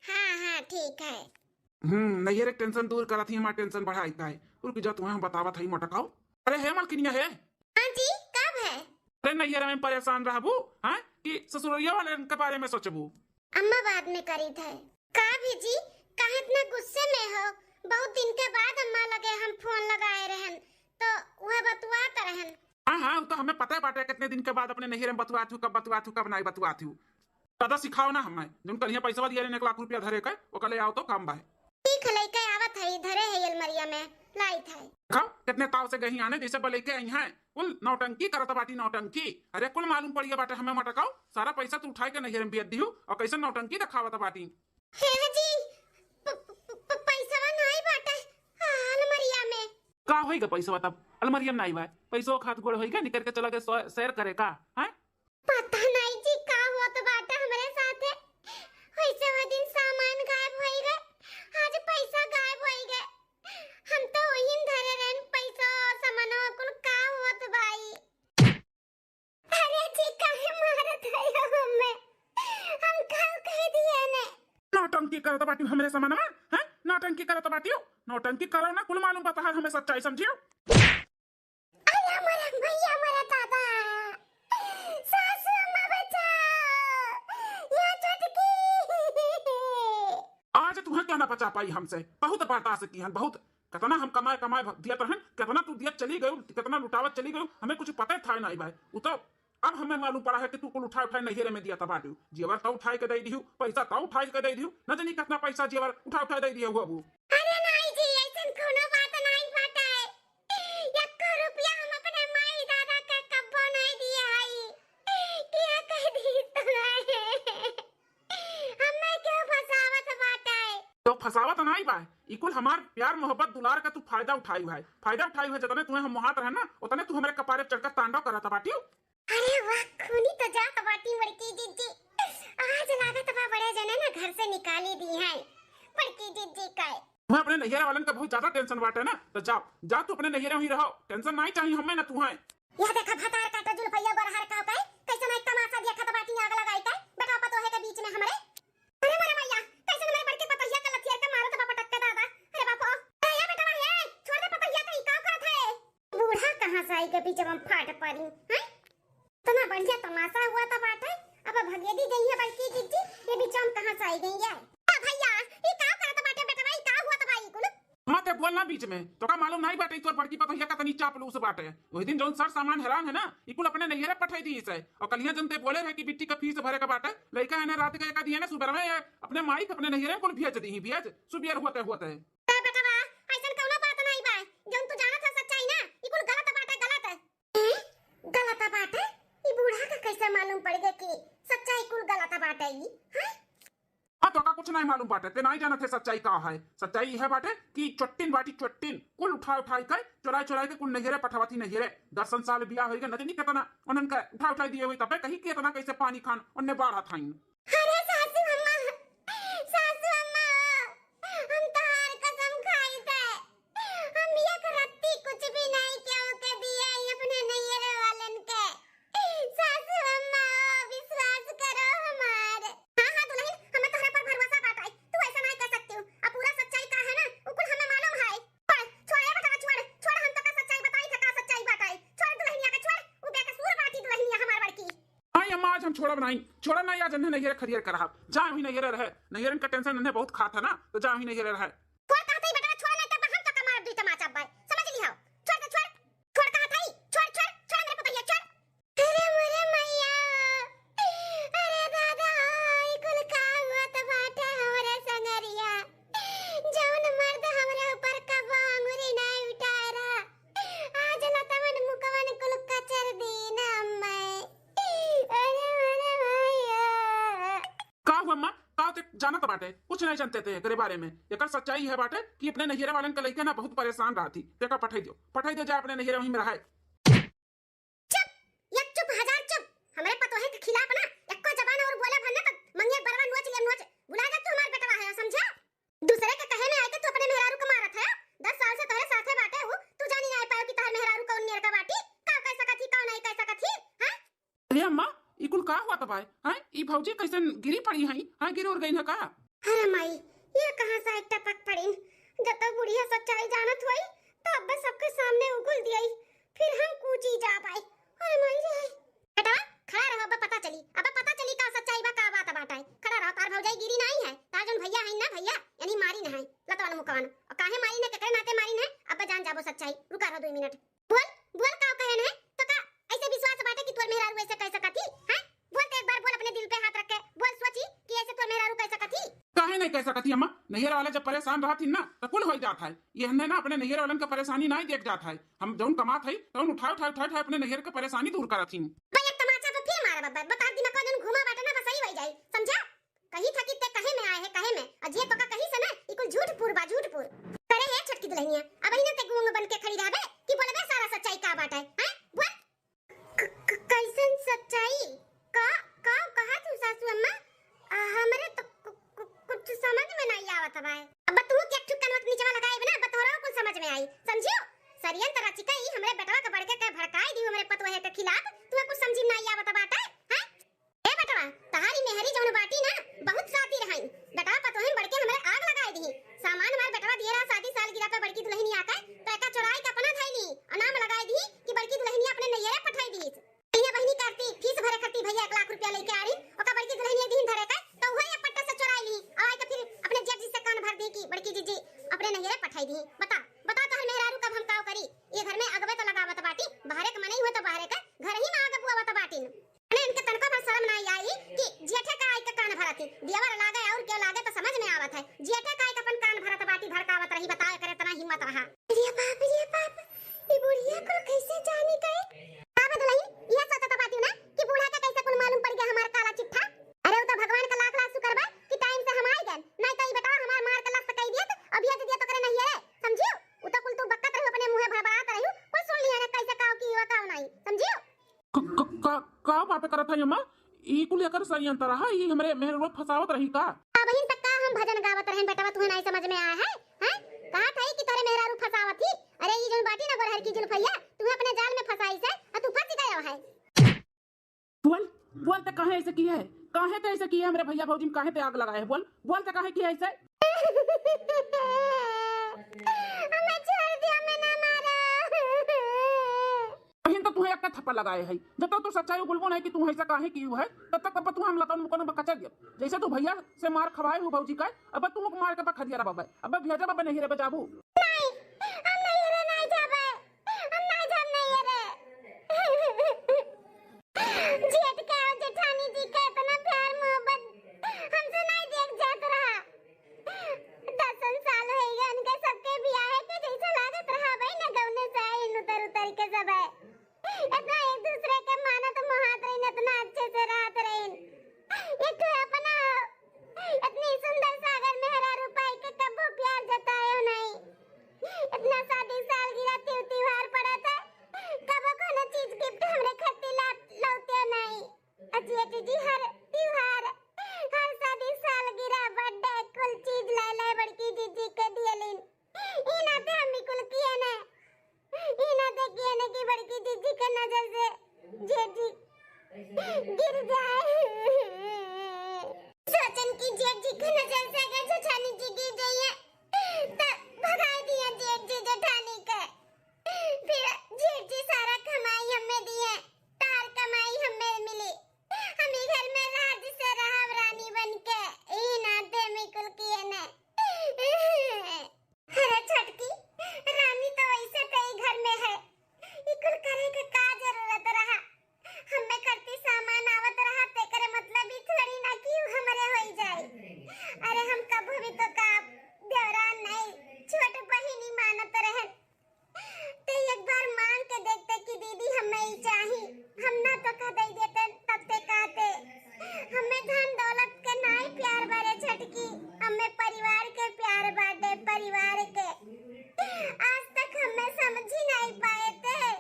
हाँ हाँ, ठीक है। हम्म, नैहरे के टेंशन दूर करत ही, हमार टेंशन बढ़ाई का है। रुक जा, तुम्हें हम बतावत हई मोटकाऊ। अरे हे मलकिनिया हे। हाँ जी, कब है? अरे नैहरे में परेशान रहबू, हाँ, कि ससुररिया वाले के बारे में सोचबू? अम्मा बाद में करी थे। का भी जी, काहे इतना गुस्से में हो? बहुत दिन के बाद अम्मा लगे हम फोन लगाए रहन, तो वह बतुआत रहन। हाँ हाँ, वो तो हमें पता है बाटे, कितने दिन के बाद अपने नैहरे में बतुआत हूँ, कब बतुआत हूँ, कब नहीं बतुआत हूँ। दादा सिखाओ ना हमें, जौन कलिया पैसा दिया रहन एक लाख रुपया धरे के, ओकर ले आओ तो काम बा। ठीक है, लेके आवत है, धरे है अलमरिया में, लाइत है। देखो, कितने ताव से गही आने, जैसे बा लेके आई हैं। कुल नौटंकी करत बाटी, नौटंकी। अरे कुल मालूम पड़िया बाटे हमें मोटकाऊ, सारा पैसा तू उठाए के नैहरे में भेज दिहू और कैसे नौटंकी देखावत बाटी। हे जी, प-, प-, प-, पैसवा नाई बाटे, हाँ, अलमरिया में। का होई गा पैसवा तब? अलमरिया में नाई बा। पैसवा खात गोड़ होई गा, निकर के चला गए सो-, सैर करे का, हैं? पता नाई जी का होत बाटे हमरे साथे। वैसे वो दिन सामान गायब होई गए, आज पैसा गायब होई गए। हम तो वहीं धरे रहन पैसा, सामानवा कुल का होत बाई। अरे जी, काहे मारत है हमें? हम का कह दिए ने? नौटंकी करत बाटी हमरे सामानवा, हैं? नौटंकी करत बाटी हो? नौटंकी करो ना, कुल मालूम बा तहार हमें सच्चाई समझियो। अरे मोरे भैया, मोरे दादा, सासू अम्मा बचाओ, या छोटकी। आज तुम्हें क्या ना बचा पाई हमसे, बहुत बर्दाश्त की हन, बहुत। कितना हम कमाए कमाए भ-, दियत रहन, कितना तू दियत चली गयो, कितना लुटावत चली गयो, हमें कुछ पता था नहीं भाई। वो तो अब हमें मालूम पड़ा है कि तू कुल उठाए उठाए नैहरे में दिया था बाटू। जेवर तो उठाए के दे दिहू, पैसा तो उठाए के दे दिहू, न जानी कितना पैसा जेवर उठा उठा दे दिया हुआ वो। अरे नहीं जी, ऐसन कोनो बात नहीं बाटे। एको रुपया हम अपने माई दादा के कब्बो नहीं दिए हई। क्या कह दी तुम्हें? हमें क्यों फंसावत बाटे? तो फंसावत नहीं बा, ई कुल हमार प्यार मोहब्बत दुलार का तू फायदा उठाई है, फायदा उठाई है। जतने तुम्हें हम मोहात रहे ना, उतने तू हमरे कपारे पे चढ़कर तांडव करत बाटियो। अरे वाह, खूनी तो जात बाटी बड़की जिज्जी। आज लागत बा बड़े जने ना घर से निकाली दी है बड़की जिज्जी का। तुम्हें अपने नैहरे वालन का बहुत ज्यादा टेंशन बाटे ना, तो जाओ, जा तू अपने नैहरे वहीं रहो, टेंशन नहीं चाहिए हमें ना तू है। यह देखा भतार काटा जुल्फैया गोरहर का का, कैसे नहीं तमाशा देखत बाटी आग लगाई का, बेटा पतोहे के बीच में हमरे। अरे मोरे मैया, कैसे हमरे बड़के पतोहिया का लथियर के मारत बा पटक के दादा। अरे बाप हो, अरे ये बेटा, ये छोड़ दे पतोहिया का, ई का करत है? बूढ़ा कहाँ से आई के बीच में फाट पड़ी, हैं? इतना बढ़िया तमाशा हुआ था बाटे, अब भगेदी गई है बड़की जिज्जी, ये बीच में कहाँ से आई गई है? आ भैया, ई का करत बाटे बेटवा, ई का हुआ था भाई कुल? मत बोल ना बीच में, तो का मालूम नहीं बाटे तोर बड़की पतोहिया का तनी चापलूस बाटे। वही दिन जौन सर सामान हैरान है ना, ई कुल अपने नैहरे पठाई दी इसे। और कलिया जन ते बोले रहे कि बिट्टी का फीस भरे का बाटे, लइका है ना रात का एक दिए ना सुबह में अपने माई के अपने नैहरे कुल भेज दी, भेज सुबियर होते होते। ए बेटवा, ऐसन कौनो बात नहीं बा। जौन तू जानत है सच्चाई ना, ई कुल गलत बाटे, गलत। ए? गलत बाटे? ई बूढ़ा का कैसे मालूम पड़ गए कि सच्चाई कुल गलत बाटे ई? हैं? हाँ तो कुछ नाहीं मालूम बाटे, ते नाहीं जानत है सच्चाई का है। सच्चाई यह बाटे कि चोट्टिन बाटी चोट्टिन, कुल उठा उठाई के, चोराई चोराई के कुल नैहरे पठावत ही नैहरे। दर्शन साल बियाह होइगा, न जानी केतना उन्हन का उठा उठाई दिए हुई, तबे कही कि एतना कैसे पानी खान उन्ने बाढ़त हईन। अरे सासू अम्मा, सासू अम्मा, हम तोहार कसम खाई थे, हम एक रत्ती कुछ भी नाहीं केहू के दिए अपने नैहरे वालन के। सासू अम्मा, विश्वास करो हमार। हाँ, हाँ दुलहिन, हमें तोहरे पर भरोसा बाटे, तू ऐसा नाहीं कर सकती हूँ। अब पूरा सच्चाई का है ना, उ कुल हमें मालूम है। छोड़, छोड़, ए बेटा, छोड़, छोड़, हम तो का सच्चाई बताई थे, का सच्चाई बाटे। छोड़ दुलहिनिया के, छोड़, उ बेकसूर बाटी दुलहिनिया हमार बड़की। आई अम्मा, आज हम छोड़ब नाहीं, छोड़ब नाहीं, आज इन्हें नैहरे खरियर करब। जा हुई नैहरे रहे, नैहरन का tension इन्हें बहुत खात है ना, तो जा हुई नैहरे रहे। छोड़ कहते ही बेटा, छोड़ नाहीं तो हम तो का मारब दुई तमाचा अब्बे, समझ लिहो। छोड़ तो छोड़, छोड़ कहत हई, छोड़, छोड़, छोड़ हमरे पतोहिया, छोड़। अरे मोरे मैया, अरे दादा, ई कुल का हुआ त बाटे हमरे संगरिया? जौन मर्द हमरे ऊपर कबो अंगुरी नाहीं उठाए रहा, आज लतवन मुकवन कुल कचर दीन अम्मे। अरे मोरे मैया। का हुआ अम्मा? का ते जानत बाटे? कुछ नाहीं जानते थे एकरे बारे में। एकर सच्चाई यह बाटे कि अपने नैहरे वालन के लइके ना बहुत परेशान रहती। तेका पठाई दियो, पठाई दियो, जा अपने नैहरे वहीं में रहे। चुप, एक चुप हजार चुप। हमरे पतोहे के खिलाफ ना एको जबान और बोले भर ना तो मंगिया बरवा नोच ले नोच। भुला जा तू हमार बेटवा है, समझा? दूसरे के कहे में आए के तू अपने मेहरारू के मारत है। दस साल से तोहरे साथे बाटे हूँ, तू जानी नाहीं पायो कि तोहर मेहरारू कौन नियर का बाटी, का कह सकत ही, का नाहीं कह सकत ही, हैं? अरे अम्मा, ई कुल का हुआ तबाय? हैं? ई भौजी कैसे गिरी पड़ी हैं? हैं, गिर उर गई है का? अरे माई, ये कहाँ से एक टपक पड़ीन? जब तक बुढ़िया सच्चाई जानत होई, तो अब्बे सबके सामने उगुल दियाई, फिर हम कूची जा पाई। अरे माई रे। बेटा, खड़ा रहो, अब पता चली, अब पता चली का सच्चाई बा, का बात बाटे। खड़ा रहो, तार भौजाई गिरी नाहीं है, तार जौन भैया है ना, भैया, यानी मारी न है, लतवन मुकवन। और काहे मारी न, केकरे नाते मारी न, अब जान जाबो सच्चाई। रुका रहो दो मिनट। बोल, बोल का कहन है? तो का ऐसे विश्वास बाटे कि तोर मेहरारू ऐसे कह सकत ही? हैं? बोल तो एक बार बोल अपने दिल पे हाथ रख के। बोल सोची कि ऐसे तोर मेहरारू कह सकत ही? काहे नहीं कह सकत ही अम्मा? नैहर वाले जब परेशान रहत ही ना, तो कुल हो जात है। ये हन्ने ना अपने नैहर वालन का परेशानी नहीं देख जात है। हम जौन कमात है, तौन उठाए, उठाए, उठाए, उठाए अपने नैहर के परेशानी दूर करत ही। भाई एक तमाचा तो फिर मारा बब्बा, बता दिमाग का जौन घुमा बाटे ना, बस यही वही जाई, समझा? कही था कि ते कहे में आए है, कहे में। और जे तोका कही से ना, ई कुल झूठ पूर बा, झूठ पूर। करे हे छोटकी दुलहिनिया, अब ही ना ते गूंग बन के खड़ी रहबे कि बोलबे सारा सच्चाई का बाटे, हैं? बोल। क-, क-, कैसन सच्चाई? का, का कहा तू सासू अम्मा? आ, हमरे तो कु-, कु-, कुछ समझ में नहीं आवत बाय। अब तू के एक ठुक कनवा के नीचवा लगाए ना, अब तोहरा कुल समझ में आई, समझियो? षड्यंत्र रचिका ई हमरे बेटवा के बड़के के भड़काए दी हमरे पतोहे के खिलाफ, तुम्हें कुछ समझ में नहीं आवत बाटे, हैं? ए बेटवा, तहारी मेहरी जौन बाटी ना, बहुत शातिर हईं। बेटवा पतोहिन बड़के हमरे आग लगाए दिही। सामान हमार बेटवा दिए रहा शादी सालगिरह पे बड़की दुलहिनिया के, तो एका चोराई के अपना धइली, और नाम लगाए दिही कि बड़की दुलहिनिया अपने नैहरे पठाई दिही। कहिया बहिनी करती, फीस भरे करती भैया एक लाख रुपया लेके आ रही, ओका बड़की दुलहिनिया दिहिन धरे के, तो वही पट्टे से चोराई ली, और आके फिर अपने जेठ जी से कान भर दी कि बड़की जीजी अपने नैहरे पठाई दिही। बता, बता तोहर मेहरारू कब हम काव करी? ये घर में अगबे तो लगावत बाटी, बाहरे के मनई हुए तो बाहरे के, घर ही में आग बुआवत बाटिन। अरे इनके तनको भर शर्म नाहीं आई कि जेठे का आई के कान भरत ही। दियावर लागे और क्यों लागे तो समझ में आवत है। जेठे का आई के अपन कान भरत बाटी भड़कावत रही, बताओ एकर इतना हिम्मत रहा। रे बाप, रे बाप, ई बुढ़िया कुल कैसे जानी गए? का बे दुलहिन, यह सोचत बाटी ना कि बूढ़ा के कैसे कुल मालूम पड़ गया हमार काला चिट्ठा? अरे उ तो भगवान का लाख लाख शुक्र बा कि टाइम से हम आई गए, नहीं तो ई बेटवा हमार मार के लस कई दियत, अब ये दे दिया तो करे नहीं है रे, समझियो? उ तो कुल तू बकत रही, अपने मुँहे भड़बड़ात रही, कुल सुन लिया ना कैसे काव की हुआ काव नहीं, समझियो? क-, क-, का, का बात करत है अम्मा? ई कुल एकर षड्यंत्र रहा, ई हमरे मेहरवा फंसावत रही का? अबहिन तक का हम भजन गावत रहन बेटवा, तुहे नाहीं समझ में आया है? हैं? कहा था कि तोरे मेहरारू फंसावत ही? अरे ई जौन बाटी ना गोरहर की जुल्फैया, तुहे अपने जाल में फंसाई से, आ तू फंस गयो है। बोल, बोल ते काहे ऐसे किया है? काहे ते ऐसे किया है हमरे भैया भौजी में, काहे ते आग लगाए है? बोल, बोल ते काहे किया ऐसे? हमें छोड़ दिया, हमें ना मारो। बहिन तो तुहे एक थप्पड़ लगाए है, जब तक तू सच्चाई बोलबो नहीं कि तू ऐसा काहे की है, तब तक अब तू हम लतन मुकन बकचा दिया। जैसे तू भैया से मार खवाए हो भौजी का, अब तू मार के बखा दिया रे बाबा। अब भेजा बाबा नहीं रे बजाबू। नहीं, हम नहीं रे, नहीं जाबे। हम नहीं जाब नहीं रे। जेठ के और जेठानी जी के इतना प्यार मोहब्बत हमसे नहीं देख जात रहा। दसन साल होइगा उनके सबके बियाहे के, जैसे लागत रहा भाई ना गौने से आइन उतर उतर के सब है। इतना एक दूसरे के मानत मोहात रहीन, इतना अच्छे से रहत रहीन। एक ठो अपना इतनी सुंदर जन की जेठ जी के नजर से अगर जेठानी जी गिर जाइए, त भगाई दिए जेठ जी जेठानी के। फिर जेठ जी सारा कमाई हमें दिए, तार कमाई हमें मिली। हम ई घर में राज से रहब रानी बन के, ई नाते में कुल किए ने। अरे छोटकी, रानी तो ऐसे कई घर में है, ई कुल करे के का जरूरत रहा? हमें करती सामान आवत रहा, तेकरे मतलब ई थोड़ी ना कि उ हमरे होई जाए। अरे हम कभो भी तो का देवरान नहीं, छोट बहिनी मानत रहन। ते एक बार मांग के देखते कि दीदी हमें ई चाही, हम ना तो कह दे देते तब ते कहते। हमें धन दौलत के नाई प्यार बारे छोटकी, हमें परिवार के प्यार बाटे, परिवार के। आज तक हमें समझी नहीं पाए थे।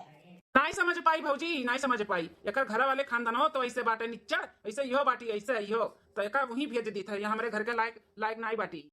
नाई समझ पाई भौजी, नाई समझ पाई। एकर घर वाले खानदानो तो ऐसे बाटे निच्चड़, ऐसे इहो बाटी, ऐसे इहो। तो एका वहीं भेज दी था, ये हमरे घर के लायक, लायक नाई बाटी।